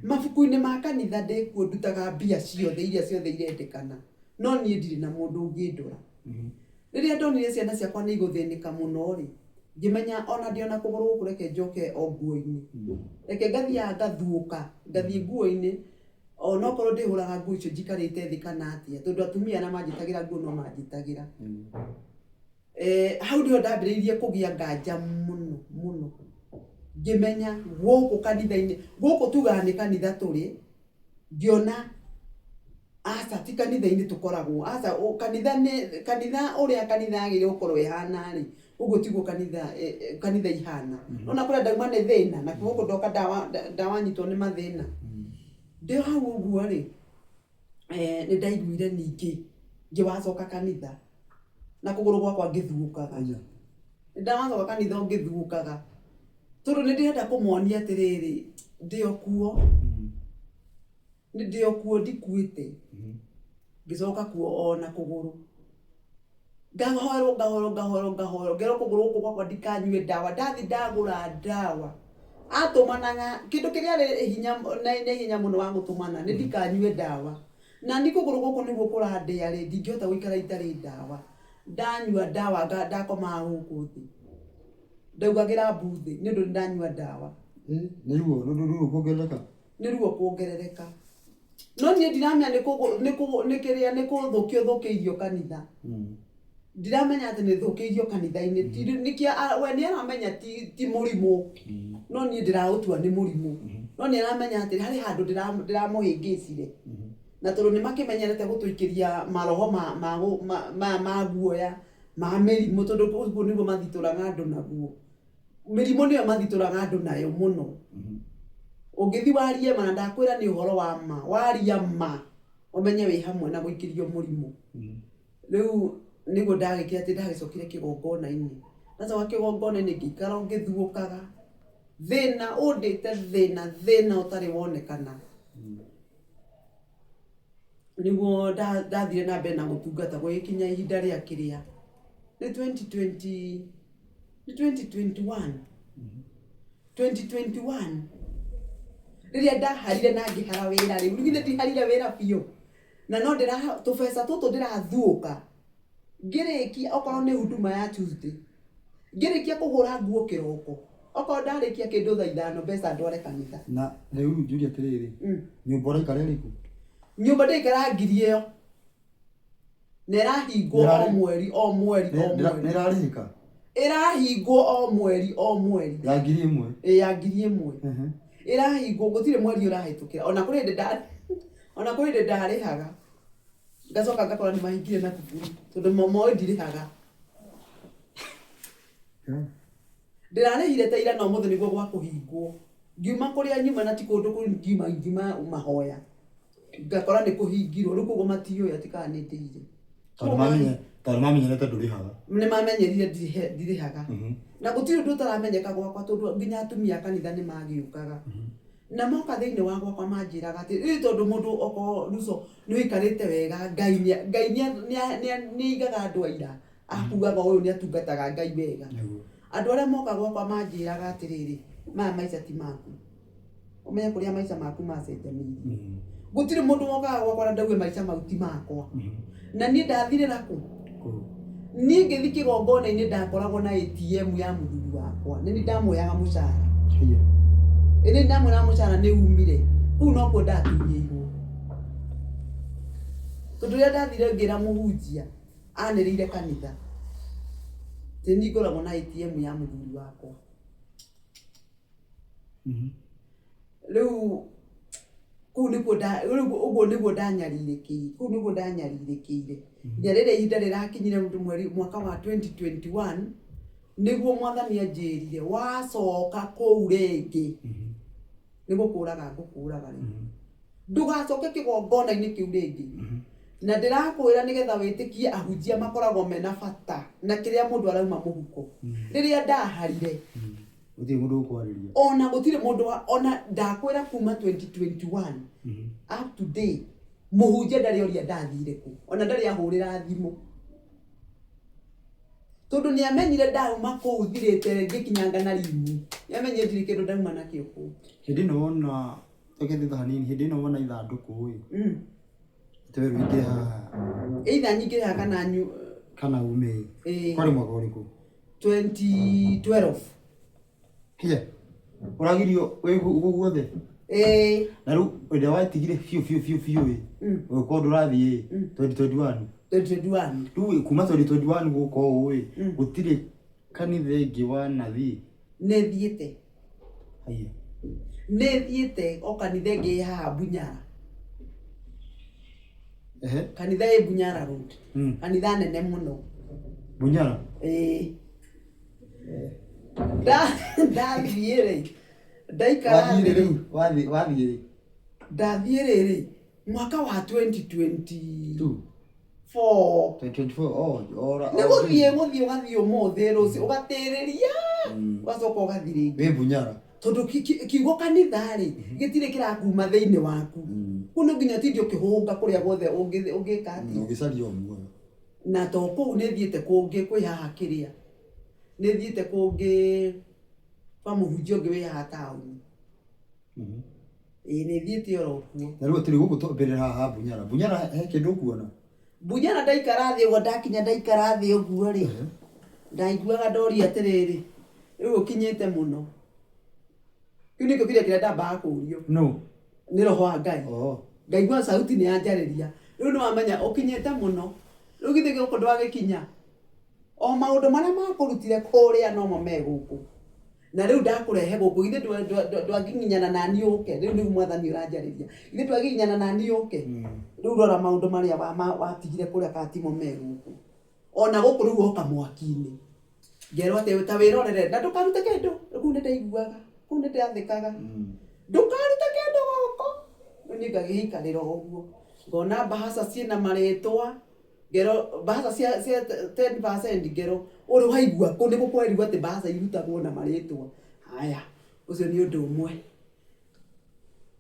Mabuku-inĩ ma kanitha ndĩkuo ndutaga mbia ciothe iria ciothe irendekana, no niĩ ndirĩ na mũndũ ũngĩndora. Rĩrĩa ndonire ciana ciakwa nĩ igũthĩnĩka mũno rĩ, ngĩmenya ona ndĩ ona kũgũrũ gũkũ reke njoke o nguo-inĩ. Reke ngathiaga ngathuũka, ngathiĩ nguo-inĩ, onokorwo ndĩhũraga nguo icio njikarĩte thĩ kana atĩa, tondũ atumia arĩa manjĩtagĩra nguo no manjĩtagĩra. Hau nĩho ndambĩrĩirie kũgĩa nganja mũno mũno, ngĩmenya gũkũ kanitha-inĩ, gũkũ tugaga nĩ kanitha tũrĩ, ngĩona aca ti kanitha-inĩ tũkoragwo, aca kanitha nĩ kanitha ũrĩa kanitha yagĩrĩire gũkorwo ĩhana rĩ, ũguo tiguo kanitha kanitha ihana. Nĩwona kũrĩa ndauma nĩ thĩna, na gũkũ ndoka ndawanyitwo nĩ mathĩna. Ndĩ o hau ũguo rĩ, nĩ ndaiguire ningĩ ngĩwacoka kanitha na kũgũrũ gwakwa ngĩthuũkaga. Nĩ ndawacoka kanitha o ngĩthuũkaga, tondũ nĩ ndĩrenda kũmonia atĩrĩrĩ, ndĩ o kuo, ndĩ o kuo ndikuĩte. Ngĩcoka kuo o na kũgũrũ. Ngahoerwo ngahoerwo ngahoerwo ngahoerwo, ngerwo kũgũrũ gũkũ gwakwa ndikanyue ndawa, ndathiĩ ndagũra ndawa, atũmanaga kĩndũ kĩrĩa arĩ hinya na ihenya mũno wa gũtũmana nĩ ndikanyue ndawa. Na niĩ kũgũrũ gũkũ nĩguo kũrandĩa rĩ, ndingĩhota gũikara itarĩ ndawa. Ndanyua ndawa ndakomaga gũkũ thĩ, ndaugagĩra mbu thĩ nĩ ũndũ nĩ ndanyua ndawa. Nĩ ruo, nĩ ruo kuongerereka? Nĩ ruo kuongerereka. No niĩ ndiramenya nĩ nĩ nĩ kĩrĩa nĩ kũthũkio thũkĩirio kanitha. Ndiramenya atĩ nĩ thũkĩirio kanitha-inĩ. Nĩkĩo we nĩ aramenya ti mũrimũ, no niĩ ndĩraũtua nĩ mũrimũ. No nĩ aramenya atĩ harĩ handũ ndĩramũhĩngĩcire. Na tondũ nĩ makĩmenyerete gũtũikĩria maroho ma guoya, ma mĩrimũ tondũ ũguo nĩguo mathitũraga andũ naguo. Mĩrimũ nĩyo mathitũraga andũ nayo mũno. Ũngĩthiĩ warie ma, na ndakwĩra nĩ ũhoro wa ma, waria ma, ũmenye wĩ hamwe na gũikĩrio mũrimũ. Rĩu nĩguo ndagĩkire atĩ ndagĩcokire kĩgongona-inĩ. Ndacoka kĩgongona-inĩ ngĩikara o ngĩthuũkaga, thĩna ũndĩte thĩna, thĩna ũtarĩ wonekana. Nĩguo ndathire na mbere na gũtungata gũgĩkinya ihinda rĩa kĩrĩa, nĩ 2020, nĩ 2021, 2021 rĩrĩa ndaharire na ngĩhara wĩra rĩu, rĩu githĩ ndiharire wĩra biũ? Na no ndĩra tũbeca tũtũ ndĩrathuũka ngĩrĩkia okorwo nĩ huduma ya Tuesday, ngĩrĩkia kũhũra nguo kĩroko, okorwo ndarĩkia kĩndũ thaa 5 mbeca ndware kanitha. Na rĩu njũrie atĩrĩrĩ, nyũmba ũraikara ĩrĩkũ? Nyũmba ndĩraikara ngiri ĩyo na ĩrahingwo o mweri o mweri o mweri. Nĩ ĩrarĩhĩka? Ĩrahingwo o mweri o mweri. Ya 1000? Ĩ, ya 1000. Ĩrahingwo, gũtirĩ mweri ũrahĩtũkĩra. Ona kũrĩ hĩndĩ ona kũrĩ hĩndĩ ndarĩhaga. Ngacoka ngakora nĩ mahingire na kuburi tondũ moĩ ndirĩhaga. Ndĩrarĩhire ta ira na ũmũthĩ nĩguo gwa kũhingwo. Ngiuma kũrĩa nyuma na ti kũndũ kũu ngiuma ngiuma mahoya. Ngakora nĩ kũhingirwo rĩu koguo matiũĩ atĩ kana nĩ ndĩhire. Tondũ mamenye tondũ mamenyerete ndũrĩhaga. Nĩ mamenyerire ndirĩhaga. Na gũtirĩ ũndũ ũtaramenyeka gwakwa tondũ nginya atumia a kanitha nĩ magĩũkaga. Na moka thĩinĩ wa gwakwa manjĩraga atĩ rĩu tondũ mũndũ okorwo Ruco nĩ ũikarĩte wega Ngai Ngai nĩ aigaga andũ aira akugaga ũyũ nĩ atungataga Ngai wega. Andũ arĩa moka gwakwa manjĩraga atĩrĩrĩ, maya maica ti maku. Ũmenye kũrĩa maica maku macenjanĩirie. Gũtirĩ mũndũ wokaga gwakwa na ndauge maica mau ti makwa. Na niĩ ndathirĩra kũ? Niĩ ngĩthiĩ kĩgongona-inĩ ndakoragwo na ATM ya mũthuri wakwa. Nĩ niĩ ndamwoyaga mũcara. Ĩ nĩ niĩ ndamwoyaga mũcara nĩ umire. Kũu nokuo ndatunyĩirwo. Tondũ rĩrĩa ndathire ngĩra mũhunjia, anĩrĩire kanitha atĩ niĩ ngoragwo na ATM ya mũthuri wakwa. Rĩu kũu nĩkuo nda rĩu ũguo nĩguo ndanyarirĩkĩire, kũu nĩguo ndanyarirĩkĩire. Nginya rĩrĩa ihinda rĩrakinyire mweri mwaka wa 2021, nĩguo mwathani anjĩrire wacoka kũu rĩngĩ, nĩ gũkũraga ngũkũraga rĩu. Ndũgacoke kĩgongona-inĩ kĩu rĩngĩ. Na ndĩrakwĩra nĩgetha wĩtĩkie ahunjia makoragwo mena bata na kĩrĩa mũndũ arauma mũhuko. Rĩrĩa ndaharire, Gũtirĩ mũndũ ũkwarĩria. Ona gũtirĩ mũndũ wa, ona ndakwĩra kuma 2021 up to date, mũhunjia ndarĩ oria ndathire kũ, ona ndarĩ ahũrĩra thimũ. Tondũ nĩ amenyire ndauma kũu thirĩte ngĩkinyanga na rimu. Nĩ amenyire ndirĩ kĩndũ ndauma nakĩo kũu. Hĩndĩ ĩno wona Reke thutha hanini, hĩndĩ ĩno wona ithandũkũ ĩ, atĩ werwo ũingĩre haha. Either nyingĩre haha kana nyu. Kana ume ĩ. Ĩĩ. Kwarĩ mwaka ũrĩkũ? 2012. Hia, ũragirio wĩ gũkũ guothe? Ĩĩ. Na rĩu hĩndĩ ĩrĩa watigire biũ biũ biũ biũ ĩ, ũgĩkorwo ndũrathiĩ ĩ, 2021? 2021. Rĩu ĩ, kuma 2021 gũka ũũ ĩ, gũtirĩ kanitha ĩngĩ wanathiĩ? Nĩ thiĩte. Haiya. Nĩ thiĩte o kanitha ĩngĩ ĩ haha Bunyara. Ehe. Kanitha ĩ Bunyara Road. Kanitha nene mũno. Bunyara? Ĩĩ. Ndathiĩ rĩ, ndaikara Wathiĩ rĩ rĩu? Wathiĩ wathiĩ rĩ? Ndathiĩ rĩrĩ, mwaka wa 2020. Two. 4. 2024, oh, ora. Nĩ gũthiĩ gũthiĩ ũgathiĩ ũmũthĩ rũciũ ũgatĩrĩria ũgacoka ũgathiĩ rĩngĩ. Wĩ Bunyara. Tondũ kiugo kanitha rĩ gĩtirĩ kĩrakuma thĩinĩ waku. Kũu no nginya ũtinde ũkĩhũnga kũrĩa guothe ũngĩka atĩa. Ũgĩcaria o muoyo. Na to kũu nĩ thiĩte kũngĩ kwĩ haha kĩrĩa. Nĩ thiĩte kũngĩ kwa mũhunjia ũngĩ wĩ haha taũni. Ĩĩ nĩ thiĩte oro kuo. Na rĩu atĩrĩ gũkũ twambĩrĩra haha ha Bunyara. Bunyara he kĩndũ ũkuona? Bunyara ndaikara thĩ ũguo ndakinya ndaikara thĩ ũguo rĩ, ndaiguaga ndoria atĩrĩrĩ, rĩu ũkinyĩte mũno. Kĩu nĩkĩo kĩrĩa kĩrĩa ndambaga kũrio. Nũ? Nĩ roho wa Ngai. Oh. Ngaigua sauti nĩ yanjarĩria. Rĩu nĩ wamenya ũkinyĩte mũno. Rĩu githĩ gũkũ ndwagĩkinya? O maũndũ marĩa makũrutire kũrĩa nomo me gũkũ. Na rĩu ndakũrehe gũkũ, githĩ ndwangiginyana na niĩ ũke? Rĩu nĩguo Mwathani ũranjarĩria. Githĩ ndwagiginyana na niĩ ũke? Rĩu rora maũndũ marĩa watigire kũrĩa kana timo me gũkũ. O na gũkũ rĩu woka mwaki-inĩ. Ngerwo atĩ ta wĩrorere na ndũkarute kĩndũ. Kũu nĩ ndaiguaga, kũu nĩ ndathĩkaga. Ndũkarute kĩndũ gũkũ. Rĩu niĩ ngagĩikarĩra o ũguo. Ngona mbahaca ciĩna marĩtwa. Ngero mbahaca cia cia 10% ngero ũrĩ waigua kũ nĩ gũkwerirwo atĩ mbahaca irutagwo na marĩtwa. Haya, ũcio nĩ ũndũ ũmwe.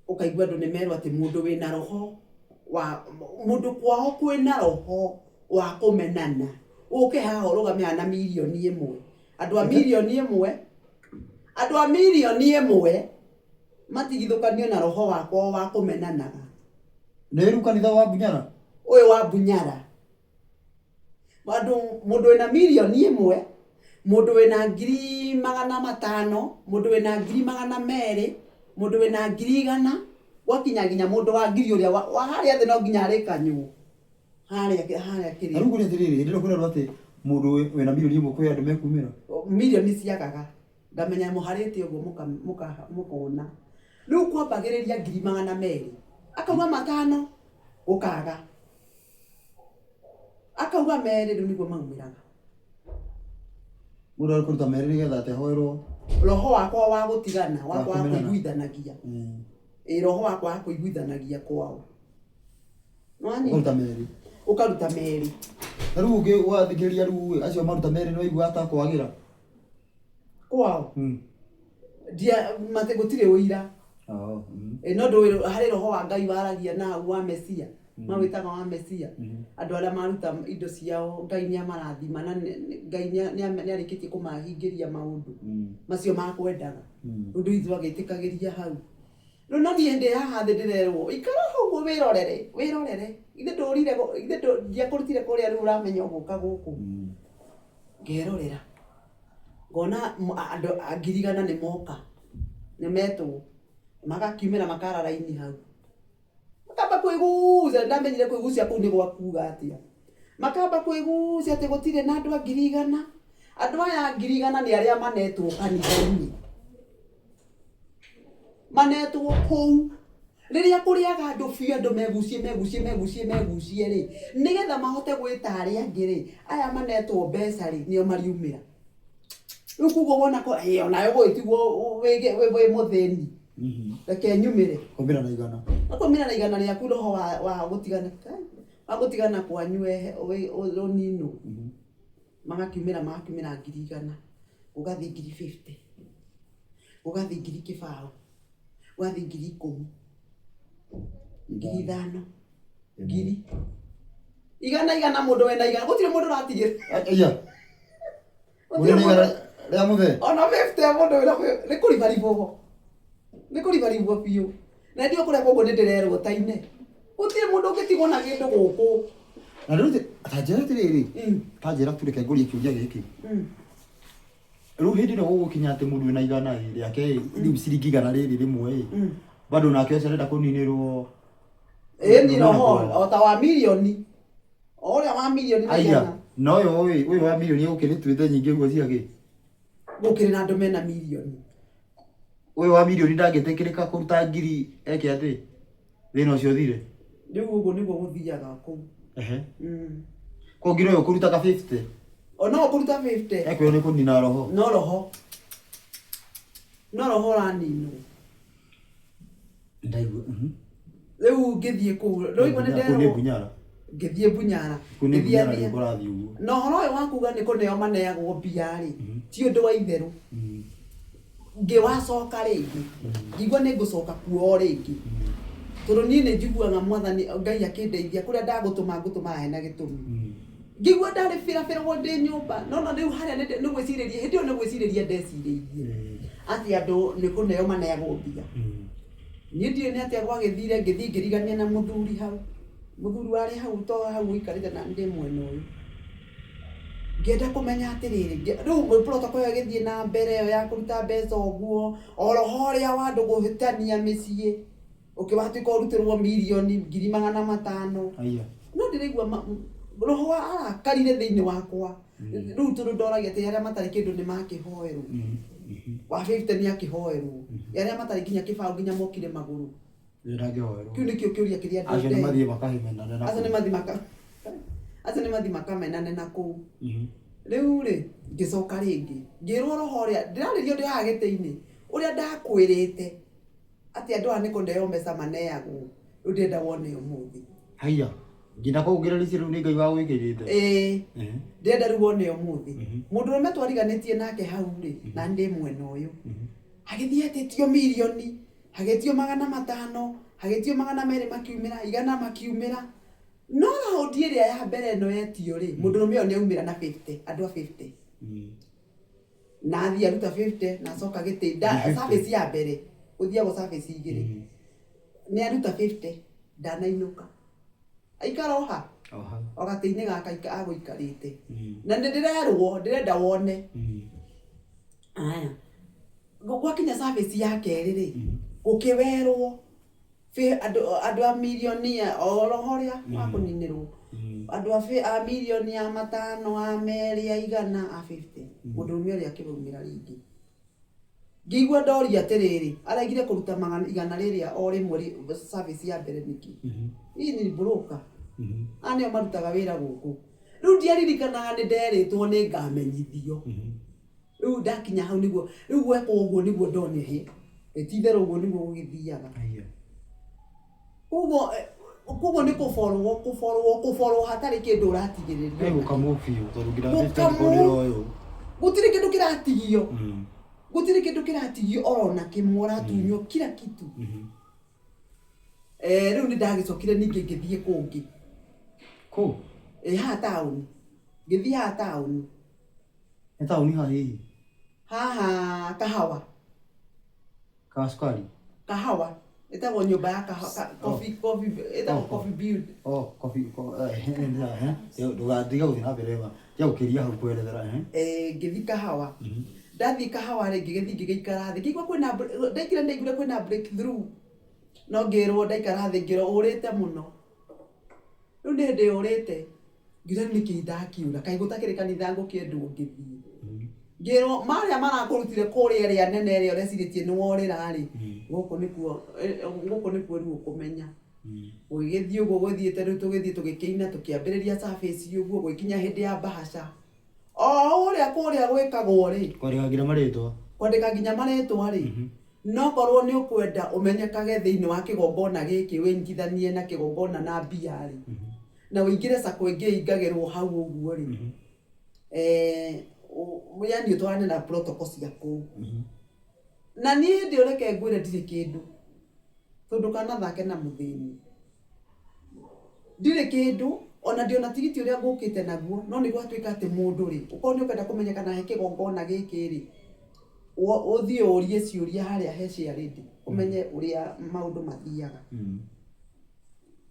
Ũkaigua andũ nĩ merwo atĩ mũndũ wĩna roho wa mũndũ kwao kwĩna roho wa kũmenana, ũke haha ũrũgame haha na mirioni ĩmwe. Andũ a mirioni ĩmwe, andũ a mirioni ĩmwe matigithũkanio na roho wa kwao wa kũmenanaga. Nĩ rĩu kanitha wa Bunyara? Ũyũ wa Bunyara. Andũ, mũndũ wĩna mirioni ĩmwe, mũndũ wĩna 500,000, mũndũ wĩna 200,000, mũndũ wĩna 100,000, gwakinya nginya mũndũ wa ngiri ũrĩa wa harĩa thĩ no nginya arĩkanywo. Harĩa harĩa kĩrĩa. Na rĩu kũrĩ atĩrĩrĩ, hĩndĩ ĩrĩa kũrerwo atĩ mũndũ wĩna mirioni ĩmwe kwĩ andũ mekumĩra? Mirioni ciagaga. Ngamenya mũharĩte ũguo mũkona. Rĩu kwambagĩrĩria 200,000, akauga matano, gũkaga. Akauga merĩ rĩu nĩguo maumĩraga. Mũndũ arĩ kũruta merĩ nĩgetha atĩ ahoerwo. Roho wakwa wa gũtigana wakwa wa Wa kũmenana. kũiguithanagia. Ĩ roho wakwa wa kũiguithanagia kwao. Nĩwanyita? Ũkaruta merĩ. Ũkaruta merĩ. Na rĩu ũngĩ wathikĩrĩria rĩu ĩ, acio maruta merĩ nĩ waigua ta kwagĩra. Kwao. Ndia mate gũtirĩ ũira. Oh. Ĩ no ndũĩ harĩ roho wa Ngai waragia na hau wa Mesia. Mawĩtaga wa Mesia. Andũ arĩa maruta indo ciao Ngai nĩ amarathima na Ngai nĩ arĩkĩtie kũmahingĩria maũndũ macio makwendaga. Rĩu ndũĩ agĩtĩkagĩria hau. Rĩu no niĩ ndĩ haha thĩ ndĩrerwo ikara hau ũguo wĩrorere wĩrorere ithe ndũrire ithe ndiakũrutire kũrĩa rĩu ũramenya ũgũka gũkũ. Ngerorera ngona andũ a 100,000 nĩ moka nĩ metwo magakiumĩra makara raini hau makamba kwĩgucia ndamenyire kwĩgucia kũu nĩ gwa kuga atĩa makamba kwĩgucia atĩ gũtirĩ na andũ a 100,000 andũ aya a 100,000 nĩ arĩa manetwo kanitha-inĩ manetwo kũu rĩrĩa kũrĩaga andũ biũ andũ megucie megucie megucie megucie rĩ nĩgetha mahote gwĩta arĩa angĩ rĩ aya manetwo mbeca rĩ nĩo mariumĩra rĩu koguo wona ko ĩ onawe gũgĩtigwo wĩ mũthĩni reke nyumĩre. Kũmĩra na igana. Ũkaumĩra na igana rĩaku roho wa gũtigana wa gũtigana kwanyu ũninwo. Magakiumĩra magakiumĩra 100,000 gũgathiĩ 50,000 gũgathiĩ 20,000 gũgathiĩ 10,000 5,000 ngiri igana igana mũndũ wĩna igana gũtirĩ mũndũ ũratigĩra. Aya. Mũndũ wĩna igana rĩa mũthee. Ona 50 mũndũ wĩna nĩ kũribaribwo nĩ kũribaribwo biũ na ndiũ kũrĩa koguo nĩ ndĩrerwo ta ine gũtirĩ mũndũ ũngĩtigwo na kĩndũ gũkũ. Na rĩu ta njĩra atĩrĩrĩ, ta njĩra tu reke ngũrie kĩũria gĩkĩ. Rĩu hĩndĩ ĩrĩa gũgũkinya atĩ mũndũ wĩna igana ĩ rĩake ĩ, rĩu ciringi igana rĩrĩ rĩmwe ĩ, bado nake ũcio arenda kũninĩrwo. Ĩ ni roho o ta wa mirioni o ũrĩa wa mirioni na Aya, igana. na ũyũ ĩ, ũyũ wa mirioni egũkĩrĩtuĩte nyingĩ ũguo ciakĩ? Gũkĩrĩ na andũ mena mirioni. Ũyũ wa mirioni ndangĩtĩkĩrĩka kũruta ngiri eke atĩ thĩna ũcio ũthire. Rĩu ũguo nĩguo gũthiaga kũu. Koguo nginya ũyũ ũkũruta ka 50. O no ũkũruta 50. Ekwĩrwo nĩ kũnina roho. No roho. No roho ũraninwo. Ndaigua. Rĩu ngĩthiĩ kũu rĩu nĩ Kũu nĩ nderwo Bunyara. Ngĩthiĩ Bunyara. Kũu nĩ Ngĩthiĩ Bunyara athiĩ- rĩu kũrathiĩ ũguo. Na ũhoro ũyũ wa kuga nĩ kũneo maneagwo mbia rĩ, ti ũndũ wa itherũ. Ngĩwacoka rĩngĩ ngĩigua nĩ ngũcoka kuo o rĩngĩ tondũ niĩ nĩ njiguaga mwathani Ngai akĩndeithia kũrĩa ndagũtũma ngũtũmaga hena gĩtũmi. Ngĩigua ndarĩ birabĩrwo ndĩ nyũmba no na rĩu harĩa nĩ gwĩcirĩria hĩndĩ ĩyo nĩ gwĩcirĩria ndecirĩirie atĩ andũ nĩ kũneo maneagwo mbia. Niĩ ndiũĩ nĩ atĩa gwagĩthire ngĩthiĩ ngĩrigania na mũthuri hau mũthuri warĩ hau to hau ũikarĩte na ndĩ mwena ũyũ. Ngĩenda kũmenya atĩrĩrĩ, rĩu protocol ĩyo ĩgĩthiĩ na mbere ĩyo ya kũruta mbeca ũguo, o roho ũrĩa wa andũ kũhĩtania mĩciĩ, ũkĩwatuĩka ũrutĩrwo mirioni 500,000. Aya. No ndĩraigua roho arakarire thĩinĩ wakwa. Rĩu tondũ ndoragia atĩ arĩa matarĩ kĩndũ nĩ makĩhoerwo. Wa 50 nĩ akĩhoerwo. Arĩa matarĩ nginya kĩbaũ nginya mokire magũrũ. Ũyũ ndangĩhoerwo. Kĩu nĩkĩo kĩũria kĩrĩa Acio nĩ mathiĩ makahimenane na Acio nĩ kũu. mathiĩ maka acio nĩ mathiĩ makamenane na kũu. Rĩu rĩ, ngĩcoka rĩngĩ, ngĩrwo roho ũrĩa, ndĩrarĩrio ndĩ haha gĩtĩ-inĩ, ũrĩa ndakwĩrĩte atĩ andũ aya nĩ kũneo mbeca maneagwo, rĩu ndĩrenda wone ũmũthĩ. Haiya, nginya kũu ngĩraricie rĩu nĩ Ngai wagwĩkĩrĩte. Ĩĩ, ndĩrenda rĩu wone ũmũthĩ. Mũndũrũme twariganĩtie nake hau rĩ, na ndĩ mwena ũyũ, agĩthiĩ etĩtio mirioni, hagĩtio 500, hagĩtio 200 makiumĩra, 100 makiumĩra. No raundi ĩrĩa ya mbere ĩno yetio rĩ, mũndũrũme ũyũ nĩ aumĩra na 50, andũ a 50. Na athiĩ aruta 50 na acoka gĩtĩ. Service ya mbere, gũthiagwo service igĩrĩ. Nĩ aruta 50, ndanainũka. Aikara o ha? O hau. O gatĩ-inĩ gaka agũikarĩte. Na nĩ ndĩrerwo, ndĩrenda wone. Aya. Gwakinya service ya kerĩ rĩ, gũkĩwerwo andũ a mirioni o roho ũrĩa wa kũninĩrwo. Andũ a mirioni ya 5, a 2, a 100, a 50. Mũndũrũme ũrĩa akĩmaumĩra rĩngĩ. Ngĩigua ndoria atĩrĩrĩ, aregire kũruta 100 rĩrĩa o rĩmwe service ya mbere nĩkĩ? Hii ni broker. Aya nĩo marutaga wĩra gũkũ. Rĩu ndiaririkanaga nĩ nderĩtwo nĩ ngamenyithio. Rĩu ndakinya hau nĩguo rĩu gwekwo ũguo nĩguo ndonire hĩ ti itherũ ũguo nĩguo gũgĩthiaga. Koguo koguo nĩ kũborwo kũborwo kũborwo hatarĩ kĩndũ ũratigĩrĩrio. Nĩ gũkamwo biũ tondũ nginya Gũkamwo. 2024 nĩroywo. Gũtirĩ kĩndũ kĩratigio. Gũtirĩ kĩndũ kĩratigio orona kĩmwe ũratunywo kila kitu. Eh, rĩu nĩ ndagĩcokire ningĩ ngĩthiĩ kũngĩ. Kũ? Ĩ haha taũni. Ngĩthiĩ haha taũni. Nĩ taũni ha hihi? Haha Kahawa. Ka cukari? Kahawa. Ĩtagwo nyũmba ya kahawa, coffee, coffee, ĩtagwo Oh. coffee build. Oh, coffee, eh, eh, ndũgatiga gũthiĩ na mbere ma. Tiga gũkĩria hau kwerethera, eh. Eh, ngĩthiĩ Kahawa. Ndathiĩ Kahawa rĩ, ngĩgĩthiĩ ngĩgĩikara thĩ. Ngĩigua kwĩna, ndaingĩra nĩndaiguire kwĩna breakthrough. No ngĩrwo ndaikara thĩ ngĩrwo ũrĩte mũno. Rĩu nĩ hĩndĩ ũrĩte. Ngiuga rĩu nĩkĩ ndakiũra, kaĩ gũtakĩrĩ kanitha ngũkĩendwo ngĩthiĩ. Ngĩrwo marĩa marakũrutire kũrĩa ĩrĩa nene ĩrĩa ũrecirĩtie nĩ worĩra rĩ, gũkũ nĩkuo gũkũ nĩkuo rĩu ũkũmenya. Gũgĩgĩthiĩ ũguo gũthiĩte rĩu tũgĩthiĩ tũgĩkĩina tũkĩambĩrĩria service ũguo gũgĩkinya hĩndĩ ya mbahaca. O ũrĩa kũrĩa gwĩkagwo rĩ. Kwandĩka nginya marĩtwa. Kwandĩka nginya marĩtwa rĩ, no korwo nĩ ũkwenda ũmenyekage thĩinĩ wa kĩgongona gĩkĩ wĩnyitithanie na kĩgongona na mbia rĩ, na ũingĩre sacco ĩngĩ ĩingagĩrwo hau ũguo rĩ, eh, yani ũtwarane na protocol cia kũu. Na niĩ hĩndĩ ĩyo reke ngwĩre ndirĩ kĩndũ, tondũ ndũkanathake na mũthĩni. Ndirĩ kĩndũ, ona ndĩ ona tigiti ũrĩa ngũkĩte naguo, no nĩ gwatuĩka atĩ mũndũ rĩ, ũkorwo nĩ ũkwenda kũmenyekana he kĩgongona gĩkĩ rĩ, ũthiĩ ũrie ciũria harĩa he chairlady, ũmenye ũrĩa maũndũ mathiaga.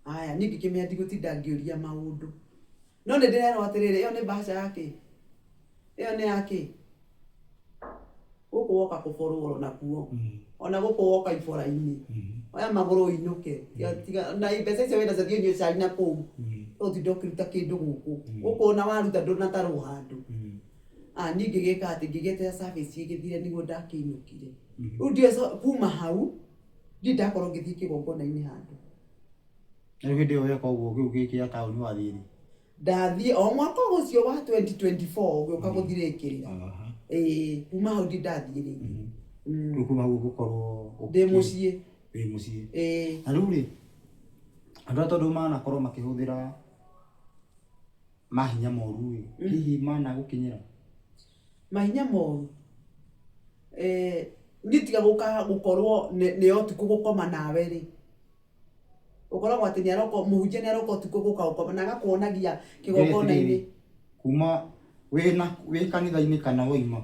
Aya, niĩ ngĩkĩmenya ndigũtinda ngĩũria maũndũ. No nĩ ndĩrerwo atĩrĩrĩ, ĩyo nĩ mbaca ya kĩ? Ĩyo nĩ ya kĩ? Gũkũ woka kũborwo oro nakuo. Ona gũkũ woka ibora-inĩ. Oya magũrũ ũinũke. Tiga na mbeca icio wĩnacio thiĩ ũnyue cai na kũu. Ũtinde ũkĩruta kĩndũ gũkũ. Gũkũ ona waruta ndũnatarwo handũ. Ah, niĩ ngĩgĩka atĩ ngĩgĩeterera service ĩgĩthire nĩguo ndakĩinũkire. Rĩu ndiĩ kuma hau, ndirĩ ndakorwo ngĩthiĩ kĩgongona-inĩ handũ. Na rĩu hĩndĩ ĩyo weka ũguo kĩu gĩ kĩa taũni wathiĩ rĩ? Ndathiĩ o mwaka ũcio wa 2024 ũgĩũka gũthirĩkĩrĩra. Ĩĩ, kuma hau ndirĩ ndathiĩ rĩngĩ. Rĩu kuma hau ũgũkorwo Ndĩ mũciĩ. Wĩ mũciĩ. Ĩĩ. Na rĩu rĩ, andũ aya tondũ manakorwo makĩhũthĩra mahinya moru rĩ, hihi managũkinyĩra? Mahinya moru? Eh, niĩ tiga gũka gũkorwo nĩ ũtukũ gũkoma nawe rĩ, ũkoragwo atĩ nĩ aroka, mũhunjia nĩ aroka ũtukũ gũka gũkoma na agakuonagia kĩgongona-inĩ. Kuma wĩna wĩ kanitha-inĩ kana waima?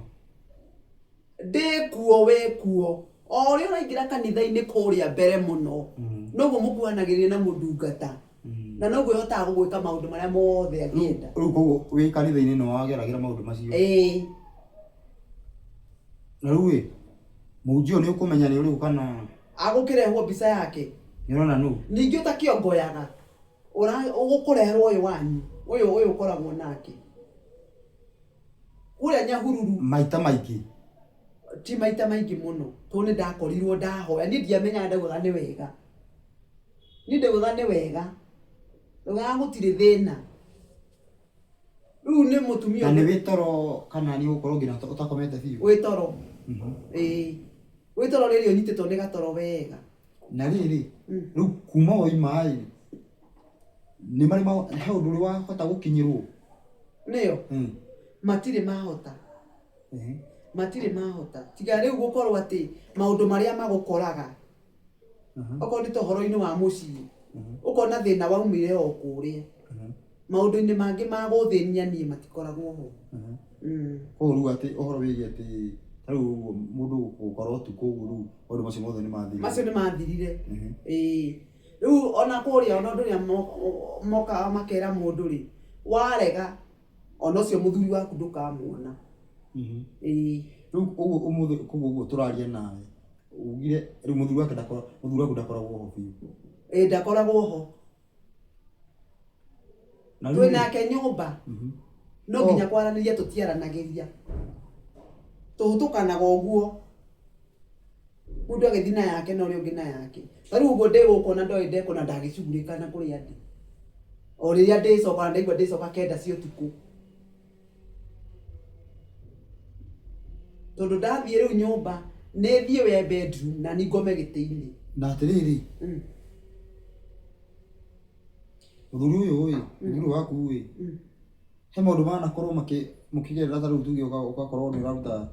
Ndĩ kuo wĩ kuo. O ũrĩa ũraingĩra kanitha-inĩ kũrĩa mbere mũno, noguo mũkuhanagĩrĩria na mũndungata, na noguo ĩhotaga gũgwĩka maũndũ marĩa mothe angĩenda. Rĩu koguo wĩ kanitha-inĩ nĩ wageragĩra maũndũ macio? Ĩĩ. Na rĩu ĩ, mũhunjia ũyũ nĩ ũkũmenya nĩ ũrĩkũ kana? Agũkĩrehwo mbica yake. Nĩ ũrona nũ? Ningĩ ũtakĩongoyaga, ũgũkũreherwo ũyũ wanyu, ũyũ ũyũ ũkoragwo nake. Kũrĩa Nyahururu. Maita maingĩ? Ti maita maingĩ mũno, tondũ nĩ ndakorirwo ndahoya. Niĩ ndiamenyaga ndaugaga nĩ wega. Niĩ ndaugaga nĩ wega. Ndaugaga gũtirĩ thĩna. Rĩu nĩ mũtumia Na nĩ wĩ toro kana nĩ ũgũkorwo nginya ũtakomete biũ? Wĩ toro. Ĩĩ. Wĩ toro rĩrĩa ũnyitĩtwo nĩ gatoro wega. Na rĩrĩ, rĩu kuma waima ĩ, nĩ marĩ he ũndũ ũrĩ wahota gũkinyĩrwo? Nĩo? Matirĩ mahota. Matirĩ mahota. Tiga rĩu gũkorwo atĩ maũndũ marĩa magũkoraga, okorwo nĩ ta ũhoro-inĩ wa mũciĩ, ũkona thĩna waumire o kũrĩa. Maũndũ-inĩ mangĩ ma gũthĩnia niĩ matikoragwo ho. Koguo rĩu atĩ ũhoro wĩgiĩ atĩ ta rĩu ũguo mũndũ gũkorwo ũtukũ ũguo rĩu maũndũ macio mothe nĩ mathirire. Macio nĩ mathirire. Ĩĩ. Rĩu ona kũrĩa ona ũndũ ũrĩa mokaga makera mũndũ rĩ, warega ona ũcio mũthuri waku ndũkamuona. Ĩĩ. Rĩu ũguo ũmũthĩ koguo ũguo tũraria nawe, ugire rĩu mũthuri wake mũthuri waku ndakoragwo ho biũ. Ĩĩ ndakoragwo ho. Na rĩu Twĩ rĩ- nake nyũmba. No nginya kwaranĩria tũtiaranagĩria. Tũhũtũkanaga ũguo. Mũndũ agĩthiĩ na yake na ũrĩa ũngĩ na yake. Ta rĩu ũguo ndĩ gũkũ ona ndoĩ ndekũ na ndagĩcugurĩka na kũrĩa ndĩ. O rĩrĩa ndĩcoka na ndaigua ndĩcoka 9 cia ũtukũ. Tondũ ndathiĩ rĩu nyũmba nĩ thiĩ we bedroom na niĩ ngome gĩtĩ-inĩ. Na atĩrĩrĩ, mũthuri ũyũ ĩ, mũthuri waku ĩ, he maũndũ manakorwo mũkĩgerera ta rĩu tuge ũgakorwo nĩ ũraruta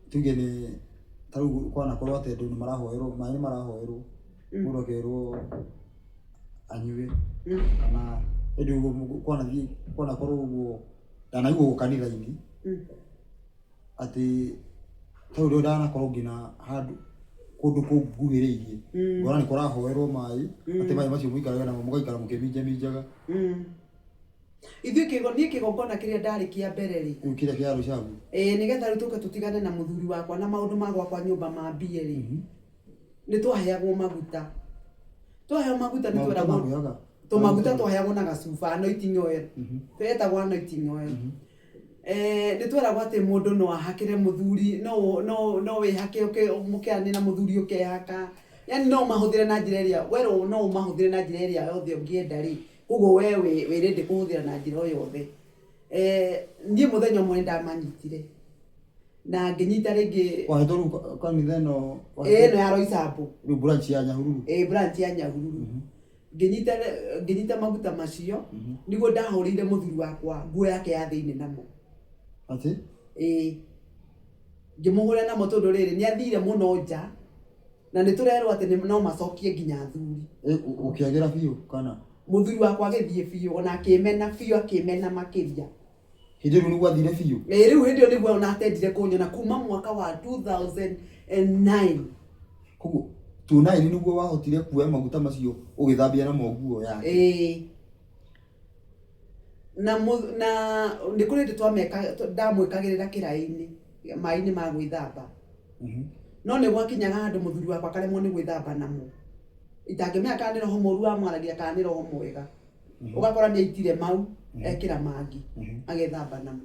tuge nĩ ta rĩu kwanakorwo atĩ andũ nĩ marahoerwo, maĩ nĩ marahoerwo, mũndũ akerwo anyue kana hĩndĩ ũguo kwanathiĩ kwanakorwo ũguo ndanaigua ũguo kanitha-inĩ atĩ ta rĩu ndanakorwo nginya handũ kũndũ kũnguhĩrĩirie ngona nĩ kũrahoerwo maĩ atĩ maĩ macio mũikarage namo mũgaikara mũkĩminjaminjaga. Ithuĩ kĩgo niĩ kĩgongona kĩrĩa ndarĩ kĩa mbere rĩ. Rĩu kĩrĩa kĩa Rũcagu. Ĩĩ nĩgetha rĩu tũke tũtigane na mũthuri wakwa na maũndũ ma gwakwa nyũmba mambie rĩ. Nĩ twaheagwo maguta. Twaheo maguta nĩ tweragwo tũmaguta twaheagwo na gacuba anointing oil. Twetagwo anointing oil. Nĩ tweragwo atĩ mũndũ no ahakĩre mũthuri, no no no wĩhake mũkeranĩre na mũthuri ũkehaka. Yaani no ũmahũthĩre na njĩra ĩrĩa werwo no ũmahũthĩre na njĩra ĩrĩa yothe ũngĩenda rĩ, koguo we wĩ ready kũhũthĩra na njĩra o yothe. Niĩ mũthenya ũmwe nĩ ndamanyitire na ngĩnyita rĩngĩ. Wahetwo rĩu kanitha ĩno? Ĩĩ ĩno ya Roysambu. Rĩu branch ya Nyahururu? Ĩĩ branch ya Nyahururu. Ngĩnyita ngĩnyita maguta macio nĩguo ndahũrĩire mũthuri wakwa nguo yake ya thĩinĩ namo. Atĩ? Ĩĩ. Ngĩmũhũrĩra namo tondũ rĩrĩ nĩ athire mũno nja na nĩ tũrerwo atĩ no macokie nginya athuri. Ũkĩagĩra biũ kana? Mũthuri wakwa agĩthiĩ biũ ona akĩmena biũ akĩmena makĩria. Hĩndĩ ĩyo rĩu nĩguo athire biũ? Ĩĩ rĩu hĩndĩ ĩyo nĩguo ona atendire kũnyona kuma mwaka wa 2009. Koguo 2009 nĩguo wahotire kuoya maguta macio ũgĩthambia namo nguo yake? Ĩĩ. Na na nĩ kũrĩ hĩndĩ twameka ndamwĩkagĩrĩra kĩraĩ-inĩ, maĩ-inĩ ma gwĩthamba. No nĩ gwakinyaga handũ mũthuri wakwa akaremwo nĩ gwĩthamba namo. Itangĩmenya kana nĩ roho mũru wamwaragia kana nĩ roho mwega. Ũgakora nĩ aitire mau, ekĩra mangĩ, agethamba namo.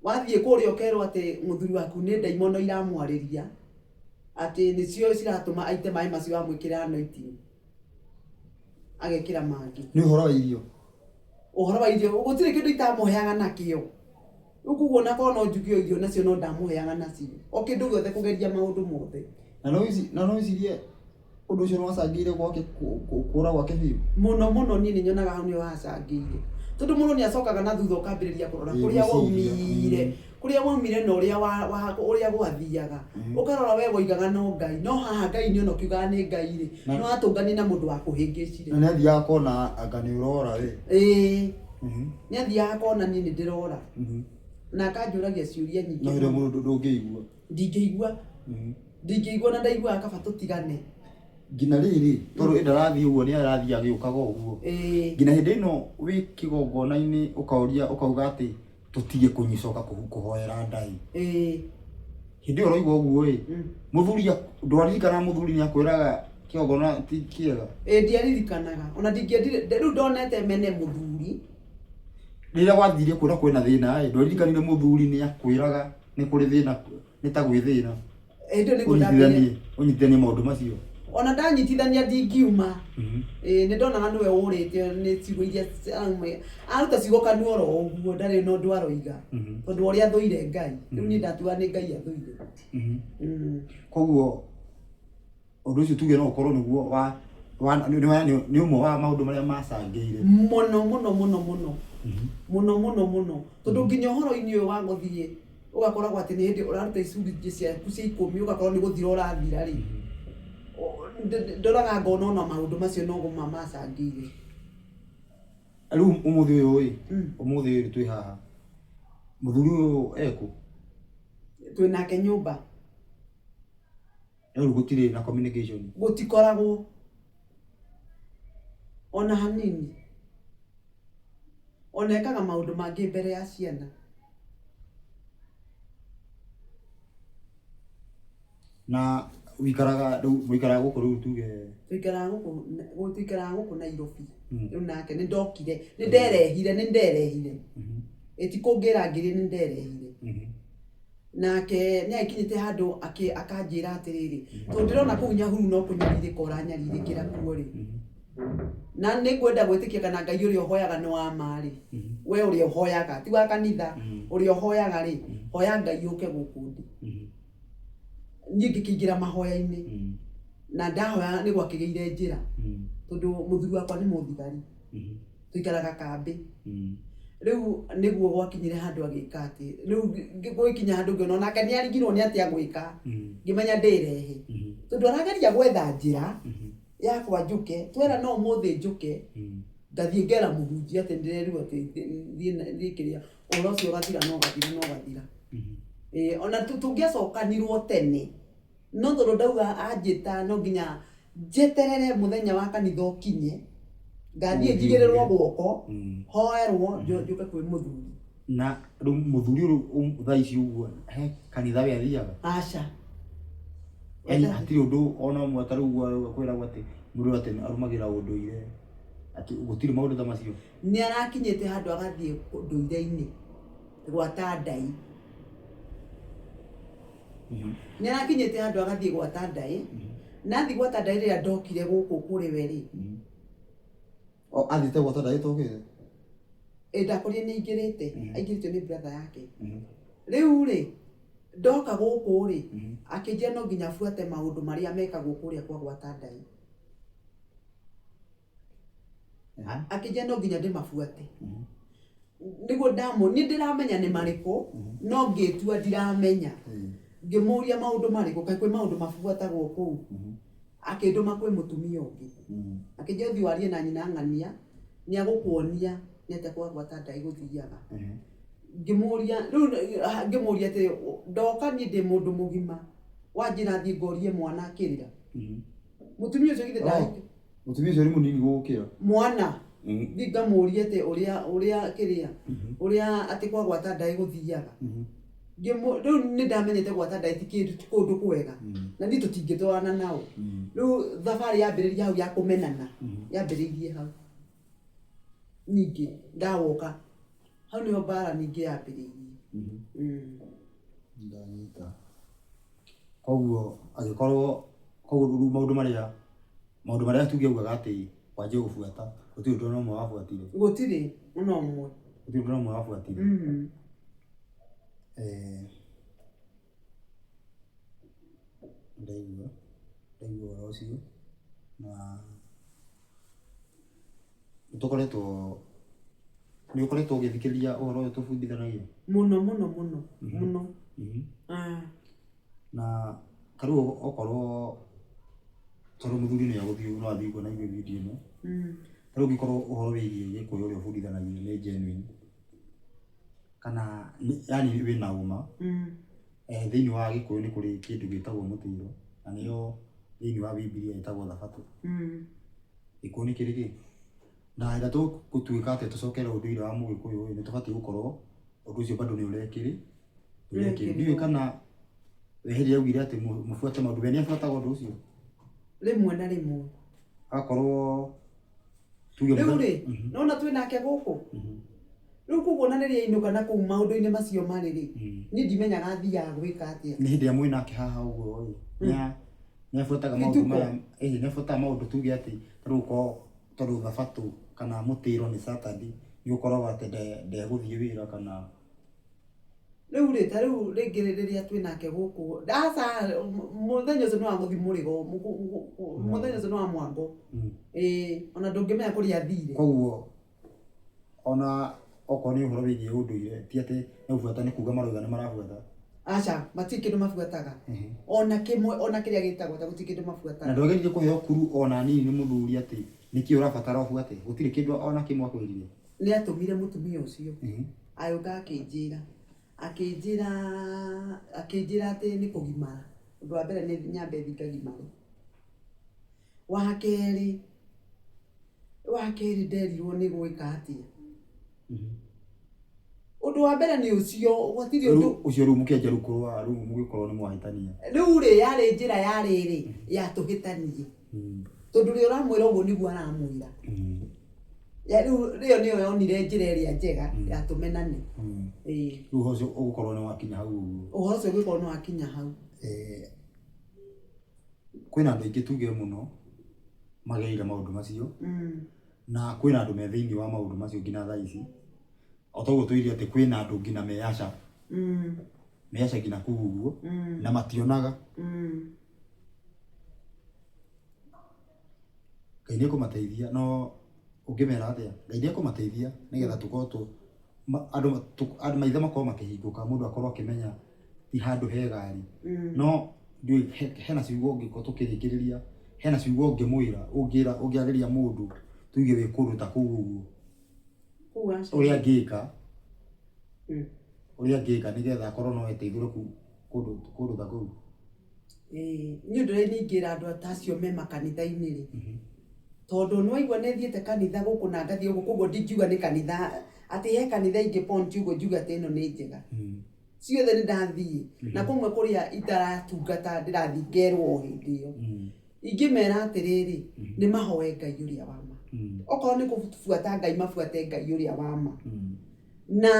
Wathiĩ kũrĩa ũkerwo atĩ mũthuri waku nĩ ndaimono iramwarĩria, atĩ nĩcio ciratũma aite maĩ macio wamwĩkĩra anointing, agekĩra mangĩ. Nĩ ũhoro wa irio? Ũhoro wa irio, gũtirĩ kĩndũ itamũheaga nakĩo. Rĩu koguo ona korwo no njuge o irio nacio no ndamũheaga nacio. O kĩndũ gĩothe kũgeria maũndũ mothe. Na no wĩcirie ũndũ ũcio nĩ wacangĩire gwake kũra gwake biũ? Mũno mũno niĩ nĩ nyonaga hau nĩho hacangĩire. Tondũ mũndũ nĩ acokaga na thutha ũkambĩrĩria kũrora kũrĩa waumire, kũrĩa waumire na ũrĩa ũrĩa gwathiaga. Ũkarora we woigaga no Ngai, no haha Ngai nĩ ona ũkiugaga nĩ Ngai rĩ, nĩ watũnganire na mũndũ wakũhĩngĩcire. Na nĩ athiaga akona anga nĩ ũrora we. Ĩĩ. Nĩ athiaga akona niĩ nĩ ndĩrora. Na akanjũragia ciũria nyingĩ. No hĩndĩ ĩyo mũndũ ndũngĩigua. Ndingĩigua. Ndingĩigua na ndaiguaga kaba tũtigane. Nginya rĩrĩ, tondũ ĩ ndarathiĩ ũguo nĩ arathiĩ agĩũkaga ũguo. Nginya hĩndĩ ĩno wĩ kĩgongona-inĩ ũkaũria ũkauga atĩ tũtige kũcoka kũhoera Ngai. Hĩndĩ ĩyo ũraigua ũguo ĩ, mũthuri ndwaririkanaga mũthuri nĩ akwĩraga kĩgongona ti kĩega? Ĩĩ ndiaririkanaga, ona ndingĩendire, rĩu ndonete mene mũthuri. Rĩrĩa wathire kuona kwĩna thĩna ĩ, ndwaririkanire mũthuri nĩ akwĩraga nĩ kũrĩ thĩna, nĩ ta gwĩ thĩna? Hĩndĩ ĩyo nĩguo ndambĩrĩirie. Ũnyitithanie maũndũ macio. Ona ndanyitithania ndingiuma. Ĩĩ nĩ ndonaga nĩwe ũrĩte nĩ ciugo iria arauma. Aruta ciugo kanua oro ũguo ndarĩ na ũndũ aroiga. Tondũ wa ũrĩa athũire Ngai. Rĩu niĩ ndatuaga nĩ Ngai athũire. Koguo ũndũ ũcio tuge no ũkorwo nĩguo wa wa nĩ nĩ- nĩ ũmwe wa maũndũ marĩa macangĩire. Mũno mũno mũno mũno. Mũno mũno mũno. Tondũ nginya ũhoro-inĩ ũyũ wa gũthiĩ ũgakoragwo atĩ nĩ hĩndĩ ũraruta icunjĩ ciaku cia ikũmi ũgakorwo nĩ gũthira ũrathira rĩ, ndoraga ngona ona maũndũ macio no macangĩire. Rĩu ũmũthĩ ũyũ ĩ, ũmũthĩ ũyũ twĩ haha, mũthuri ũyũ ekũ? Twĩ nake nyũmba. No rĩu gũtirĩ na communication? Gũtikoragwo ona hanini. Ona ekaga maũndũ mangĩ mbere ya ciana. Na wĩikaraga rĩu mũikaraga gũkũ rĩu tuge? Tũikaraga gũkũ, tũikaraga gũkũ Nairobi. Rĩu nake nĩ ndokire, nĩ nderehire, nĩ nderehire. Ĩ ti kũngĩra ngĩrire nĩ nderehire. Nake nĩ agĩkinyĩte handũ akanjĩra atĩrĩrĩ, tondũ ndĩrona kũu Nyahururu no kũnyarirĩka ũranyarirĩkĩra kuo rĩ. Na nĩ ngwenda gwĩtĩkia kana Ngai ũrĩa ũhoyaga nĩ wa ma rĩ, we ũrĩa ũhoyaga ti wa kanitha, ũrĩa ũhoyaga rĩ, hoya Ngai ũke gũkũ ndĩ. Niĩ ngĩkĩingĩra mahoya-inĩ na ndahoya nĩ gwakĩgĩire njĩra, tondũ mũthuri wakwa nĩ mũthigari, tũikaraga kambĩ. Rĩu nĩguo gwakinyire handũ agĩka atĩ, rĩu gũgĩkinya handũ ngĩona onake nĩ arigirwo nĩ atĩa gwĩka, ngĩmenya ndĩrehe, tondũ arageria gwetha njĩra yakwa njũke, twera no ũmũthĩ njũke, ngathiĩ ngera mũhunjia atĩ ndĩrerirwo atĩ thiĩ kĩrĩa, ũhoro ũcio ũgathira na ũgathira na ũgathira. Ĩĩ ona tũngĩacokanirwo tene, no tondũ ndauga anjĩta no nginya njeterere mũthenya wa kanitha ũkinye, ngathiĩ njigĩrĩrwo guoko, hoerwo, njũke kwĩ mũthuri. Na rĩu mũthuri ũyũ thaa ici ũguo he kanitha we athiaga? Aca. Yaani hatirĩ ũndũ ona ũmwe ta rĩu ũguo kwĩragwo atĩ mũndũ atĩ arũmagĩrĩra ũndũire, atĩ gũtirĩ maũndũ ta macio? Nĩ arakinyĩte handũ agathiĩ ũndũire-inĩ gwata ndai. Nĩ arakinyĩte handũ agathiĩ gwata ndai, na athiĩ gwata ndai rĩrĩa ndokire gũkũ kũrĩ we rĩ. O athiĩte gwata ndai tokĩte? Ĩ ndakorire nĩ aingĩrĩte, aingĩrĩtio nĩ brother yake. Rĩu rĩ, ndoka gũkũ rĩ, akĩnjĩra no nginya buate maũndũ marĩa mekagwo kũrĩa kwa gwata ndai. Akĩnjĩra no nginya ndĩmabuate. Nĩguo ndamũ, niĩ ndĩramenya nĩ marĩkũ, no ngĩtua ndiramenya. Ngĩmũria maũndũ marĩkũ, kaĩ kwĩ maũndũ mabuatagwo kũu? Akĩndũma kwĩ mũtumia ũngĩ. Akĩnjĩra ũthiĩ warie na nyina ng'ania, nĩ agũkuonia nĩ atĩa kwa gwata ndai gũthiaga. Ngĩmũria, rĩu ngĩmũria atĩrĩ, ndoka niĩ ndĩ mũndũ mũgima, wanjĩra thiĩ ngorie mwana akĩrĩra. Mũtumia ũcio githĩ ndahĩtia? Mũtumia ũcio nĩ mũnini gũgũkĩra. Mwana, thiĩ ngamũrie atĩ ũrĩa ũrĩa kĩrĩa, ũrĩa atĩ kwa gwata ndaĩ gũthiaga. Rĩu nĩ ndamenyete gwata ndaĩ ti kĩndũ ti kũndũ kwega, na niĩ tũtingĩtwarana nao. Rĩu thabarĩ yambĩrĩria hau ya kũmenana, yambĩrĩirie hau. Ningĩ ndawoka, hau nĩho mbara ningĩ yambĩrĩirie. Ndanyita. Koguo angĩkorwo, koguo rĩu maũndũ marĩa, maũndũ marĩa tũngĩaugaga atĩ wanjie gũbuata, gũtirĩ ũndũ ona ũmwe wabuatire. Gũtirĩ ona ũmwe. Gũtirĩ ũndũ ona ũmwe wabuatire. Ndaigua, ndaigua ũhoro ũcio na nĩ tũkoretwo, nĩ ũkoretwo ũgĩthikĩrĩria ũhoro ũyũ tũbundithanagia? Mũno mũno mũno mũno. Na ta rĩu okorwo tondũ mũthuri nĩ egũthiĩ no athiĩ kuona video ĩno, ta rĩu ũngĩkorwo ũhoro wĩgiĩ gĩkũyũ ũrĩa ũbundithanagia nĩ genuine, kana yaani wĩna ũma, thĩinĩ wa gĩkũyũ nĩ kũrĩ kĩndũ gĩtagwo mũtĩro, na nĩyo thĩinĩ wa bibilia ĩtagwo thabatũ. Gĩkũyũ nĩ kĩrĩ kĩ? Na hĩndĩ ĩrĩa tũgũtuĩka atĩ tũcokere ũndũire wa mũgĩkũyũ ĩ, nĩ tũbatiĩ gũkorwo ũndũ ũcio bado nĩ ũrekĩrĩ, ũrekĩrwo. Ndiũĩ kana we hĩndĩ ĩrĩa augire atĩ mũbuate maũndũ, we nĩ abuataga ũndũ ũcio? Rĩmwe na rĩmwe. Agakorwo tuge Rĩu rĩ, nĩwona twĩ nake gũkũ? Rĩu koguo ona rĩrĩa ainũka na kũu maũndũ-inĩ macio marĩ rĩ, niĩ ndimenyaga athiaga gwĩka atĩa. Nĩ hĩndĩ ĩrĩa mwĩ nake haha ũguo ĩ, nĩ abuataga maũndũ maya, ĩĩ nĩ abuataga maũndũ tuge atĩ ta rĩu okorwo tondũ thabatũ kana mũtĩro nĩ Saturday, nĩ ũkoraga atĩ ndegũthiĩ wĩra kana. Rĩu rĩ, ta rĩu rĩngĩ rĩrĩa twĩ nake gũkũ, aca mũthenya ũcio nĩ wa gũthiĩ mũrĩgo, mũthenya ũcio nĩ wa mwango, ĩĩ ona ndũngĩmenya kũrĩa athire. Koguo ona okorwo nĩ ũhoro wĩgiĩ ũndũire ti atĩ nĩ gũbuata nĩ kuga marauga nĩ marabuata. Aca, matirĩ kĩndũ mabuataga. Ona kĩmwe, ona kĩrĩa gĩtagwo ta gũtirĩ kĩndũ mabuataga. Na ndwageririe kũheo clue ona nini nĩ mũthuri atĩ nĩkĩ ũrabatara ũbuate? Gũtirĩ kĩndũ ona kĩmwe akwĩrire? Nĩ atũmire mũtumia ũcio agĩũka akĩnjĩra, akĩnjĩra, akĩnjĩra atĩ nĩ kũgimara. Ũndũ wa mbere nĩ nyambe thiĩ ngagimare. Wa kerĩ, Wa kerĩ nderirwo nĩ gwĩka atĩa? Ũndũ wa mbere nĩ ũcio, gũtirĩ ũndũ. Rĩu ũcio rĩu mũkĩanjia rĩu kũrũa rĩu mũgĩkorwo nĩ mwahĩtania. Rĩu rĩ, yarĩ njĩra ya rĩrĩ, ya tũhĩtanie. Tondũ ũrĩa ũramwĩra ũguo nĩguo aramwĩra. Rĩu ĩyo nĩyo yonire njĩra ĩrĩa njega ya tũmenane. Ĩĩ. Rĩu ũhoro ũcio ũgũkorwo nĩ wakinya hau ũguo. Ũhoro ũcio ũgĩkorwo nĩ wakinya hau. Kwĩna andũ aingĩ tuge mũno. magereire maũndũ macio na kwĩna andũ me thĩinĩ wa maũndũ macio nginya thaa ici. O toguo tũire atĩ kwĩna andũ nginya meaca meaca nginya kũu ũguo na mationaga. Ngai nĩ ekũmateithia no ũngĩmera atĩa? Ngai nĩ ekũmateithia nĩgetha tũkorwo tũ andũ andũ maitho makorwo makĩhingũka mũndũ akorwo akĩmenya ti handũ hega rĩ. No ndiũĩ hena ciugo ũngĩkorwo tũkĩrĩkĩrĩria, hena ciugo ũngĩmwĩra ũngĩra ũngĩarĩria mũndũ tuge wĩ kũndũ ta kũu ũguo. Kũu aca. Ũrĩa angĩka, ũrĩa angĩka nĩgetha akorwo no eteithũre kũndũ kũndũ ta kũu. Ĩĩ niĩ ũndũ ũrĩa niĩ ingĩra andũ ta acio me makanitha-inĩ rĩ, tondũ nĩ waigua nĩ thiĩte kanitha gũkũ na ngathiĩ gũkũ koguo ndingiuga nĩ kanitha atĩ he kanitha ingĩ point ũguo njuge atĩ ĩno nĩ njega. Ciothe nĩ ndathiĩ na kũmwe kũrĩa itaratungata ndĩrathiĩ ngerwo o hĩndĩ ĩyo. Ingĩmera atĩrĩrĩ, nĩ mahoe Ngai ũrĩa wa ma. Okorwo nĩ kũbuata Ngai mabuate Ngai ũrĩa wa ma. Na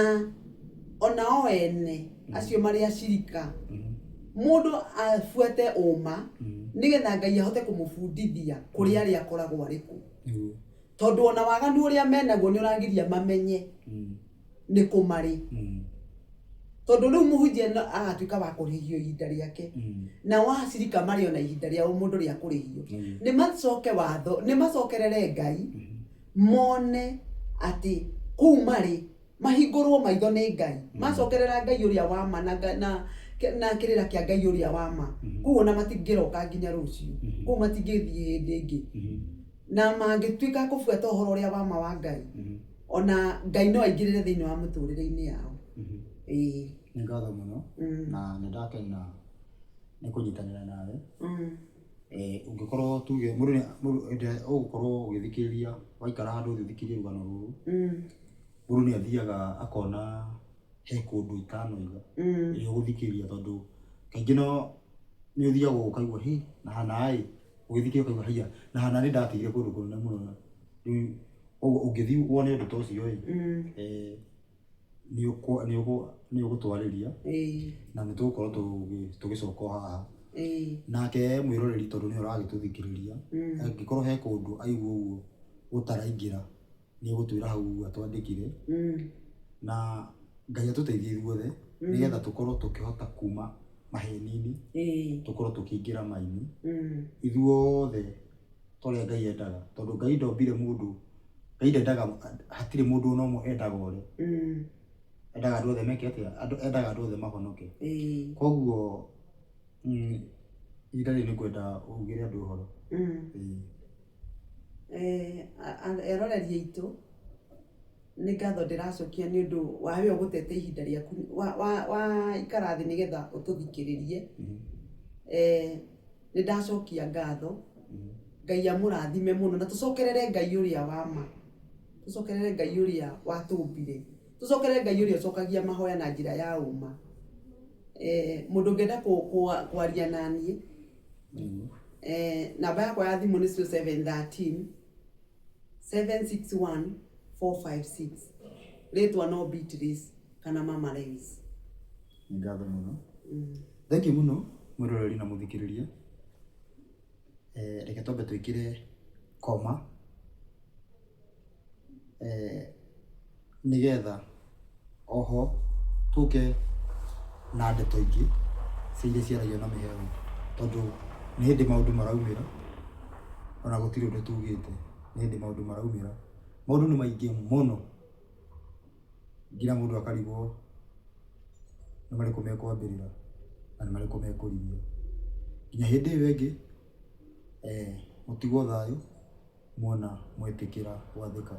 ona o ene acio marĩ acirika, mũndũ abuate ũma nĩgetha Ngai ahote kũmũbundithia kũrĩa arĩa akoragwo arĩ kũ. Tondũ ona waganu ũrĩa menaguo nĩ ũragiria mamenye nĩ kũ marĩ. Tondũ rĩu mũhunjia agatuĩka wa kũrĩhio ihinda rĩake. Nao acirika marĩ ona ihinda rĩao mũndũ rĩa kũrĩhio. Nĩ macoke watho, nĩ macokerere Ngai. Mone atĩ kũu marĩ mahingũrwo maitho nĩ Ngai, macokerera Ngai ũrĩa wa ma na, na, na kĩrĩra kĩa Ngai ũrĩa wa ma, kũu ona matingĩroka nginya rũciũ, kũu matingĩthiĩ hĩndĩ ĩngĩ. Na mangĩtuĩka a kũbuata ũhoro ũrĩa wa ma wa Ngai, ona Ngai no aingĩrĩre thĩinĩ wa mĩtũrĩre-inĩ yao. Ĩĩ. Nĩ ngatho mũno na nĩ ndakena nĩ kũnyitanĩra nawe. Ũngĩkorwo tuge mũndũ nĩ mũndũ hĩndĩ ĩrĩa ũgũkorwo ũgĩthikĩrĩria waikara handũ ũthiĩ ũthikĩrĩrie rũgano rũrũ, mũndũ nĩ athiaga akona he kũndũ itanoiga rĩrĩa ũgũthikĩrĩria tondũ kaingĩ no nĩ ũthiaga ũkaigua hĩ na hana ĩ, ũgĩthikĩrĩria ũkaigua haiya na hana nĩ ndatigire kũndũ kũnene mũno rĩu ũguo ũngĩthiĩ wone ũndũ ta ũcio ĩ, nĩ ũgũtwarĩria na nĩ tũgũkorwo tũgĩcoka o haha. Nake mwĩroreri tondũ nĩwe ũragĩtũthikĩrĩria, angĩkorwo he kũndũ aigua ũguo gũtaraingĩra, nĩ egũtwĩra hau ũguo atwandĩkĩre, na Ngai atũteithie ithuothe, nĩgetha tũkorwo tũkĩhota kuma maheni-inĩ, tũkorwo tũkĩingĩra ma-inĩ, ithuothe ta ũrĩa Ngai endaga, tondũ Ngai ndombire mũndũ, Ngai ndendaga, hatirĩ mũndũ ona ũmwe endaga ore, endaga andũ othe meke atĩa? Andũ, endaga andũ othe mahonoke. Koguo ihinda rĩrĩ nĩ ngwenda ugĩre andũ ũhoro. Ĩĩ. Eroreri aitũ, nĩ ngatho ndĩracokia nĩ ũndũ wa we ũgũtete ihinda rĩaku, waikara thĩ nĩgetha ũtũthikĩrĩrie. Nĩ ndacokia ngatho, Ngai amũrathime mũno na tũcokerere Ngai ũrĩa wa ma, tũcokerere Ngai ũrĩa watũmbire, tũcokerere Ngai ũrĩa ũcokagia mahoya na njĩra ya ũma. Mũndũ ũngĩenda kwaria naniĩ, namba yakwa ya thimũ nĩ 0713 761 456. Rĩtwa no Beatrice kana Mama Lewis. Nĩ ngatho mũno. Thengiũ mũno mwĩroreri na mũthikĩrĩria. Reke twambe twĩkĩre koma nĩgetha oho tũke na ndeto ingĩ cia iria ciaragio na mĩheehũ tondũ nĩ hĩndĩ maũndũ maraumĩra ona gũtirĩ ũndũ tugĩte, nĩ hĩndĩ maũndũ maraumĩra. Maũndũ nĩ maingĩ mũno. Nginya mũndũ akarigwo nĩ marĩkũ mekwambĩrĩra na nĩ marĩkũ mekũrigia. Nginya hĩndĩ ĩyo ĩngĩ, mũtigwo thayũ muona mwetĩkĩra gwathĩka.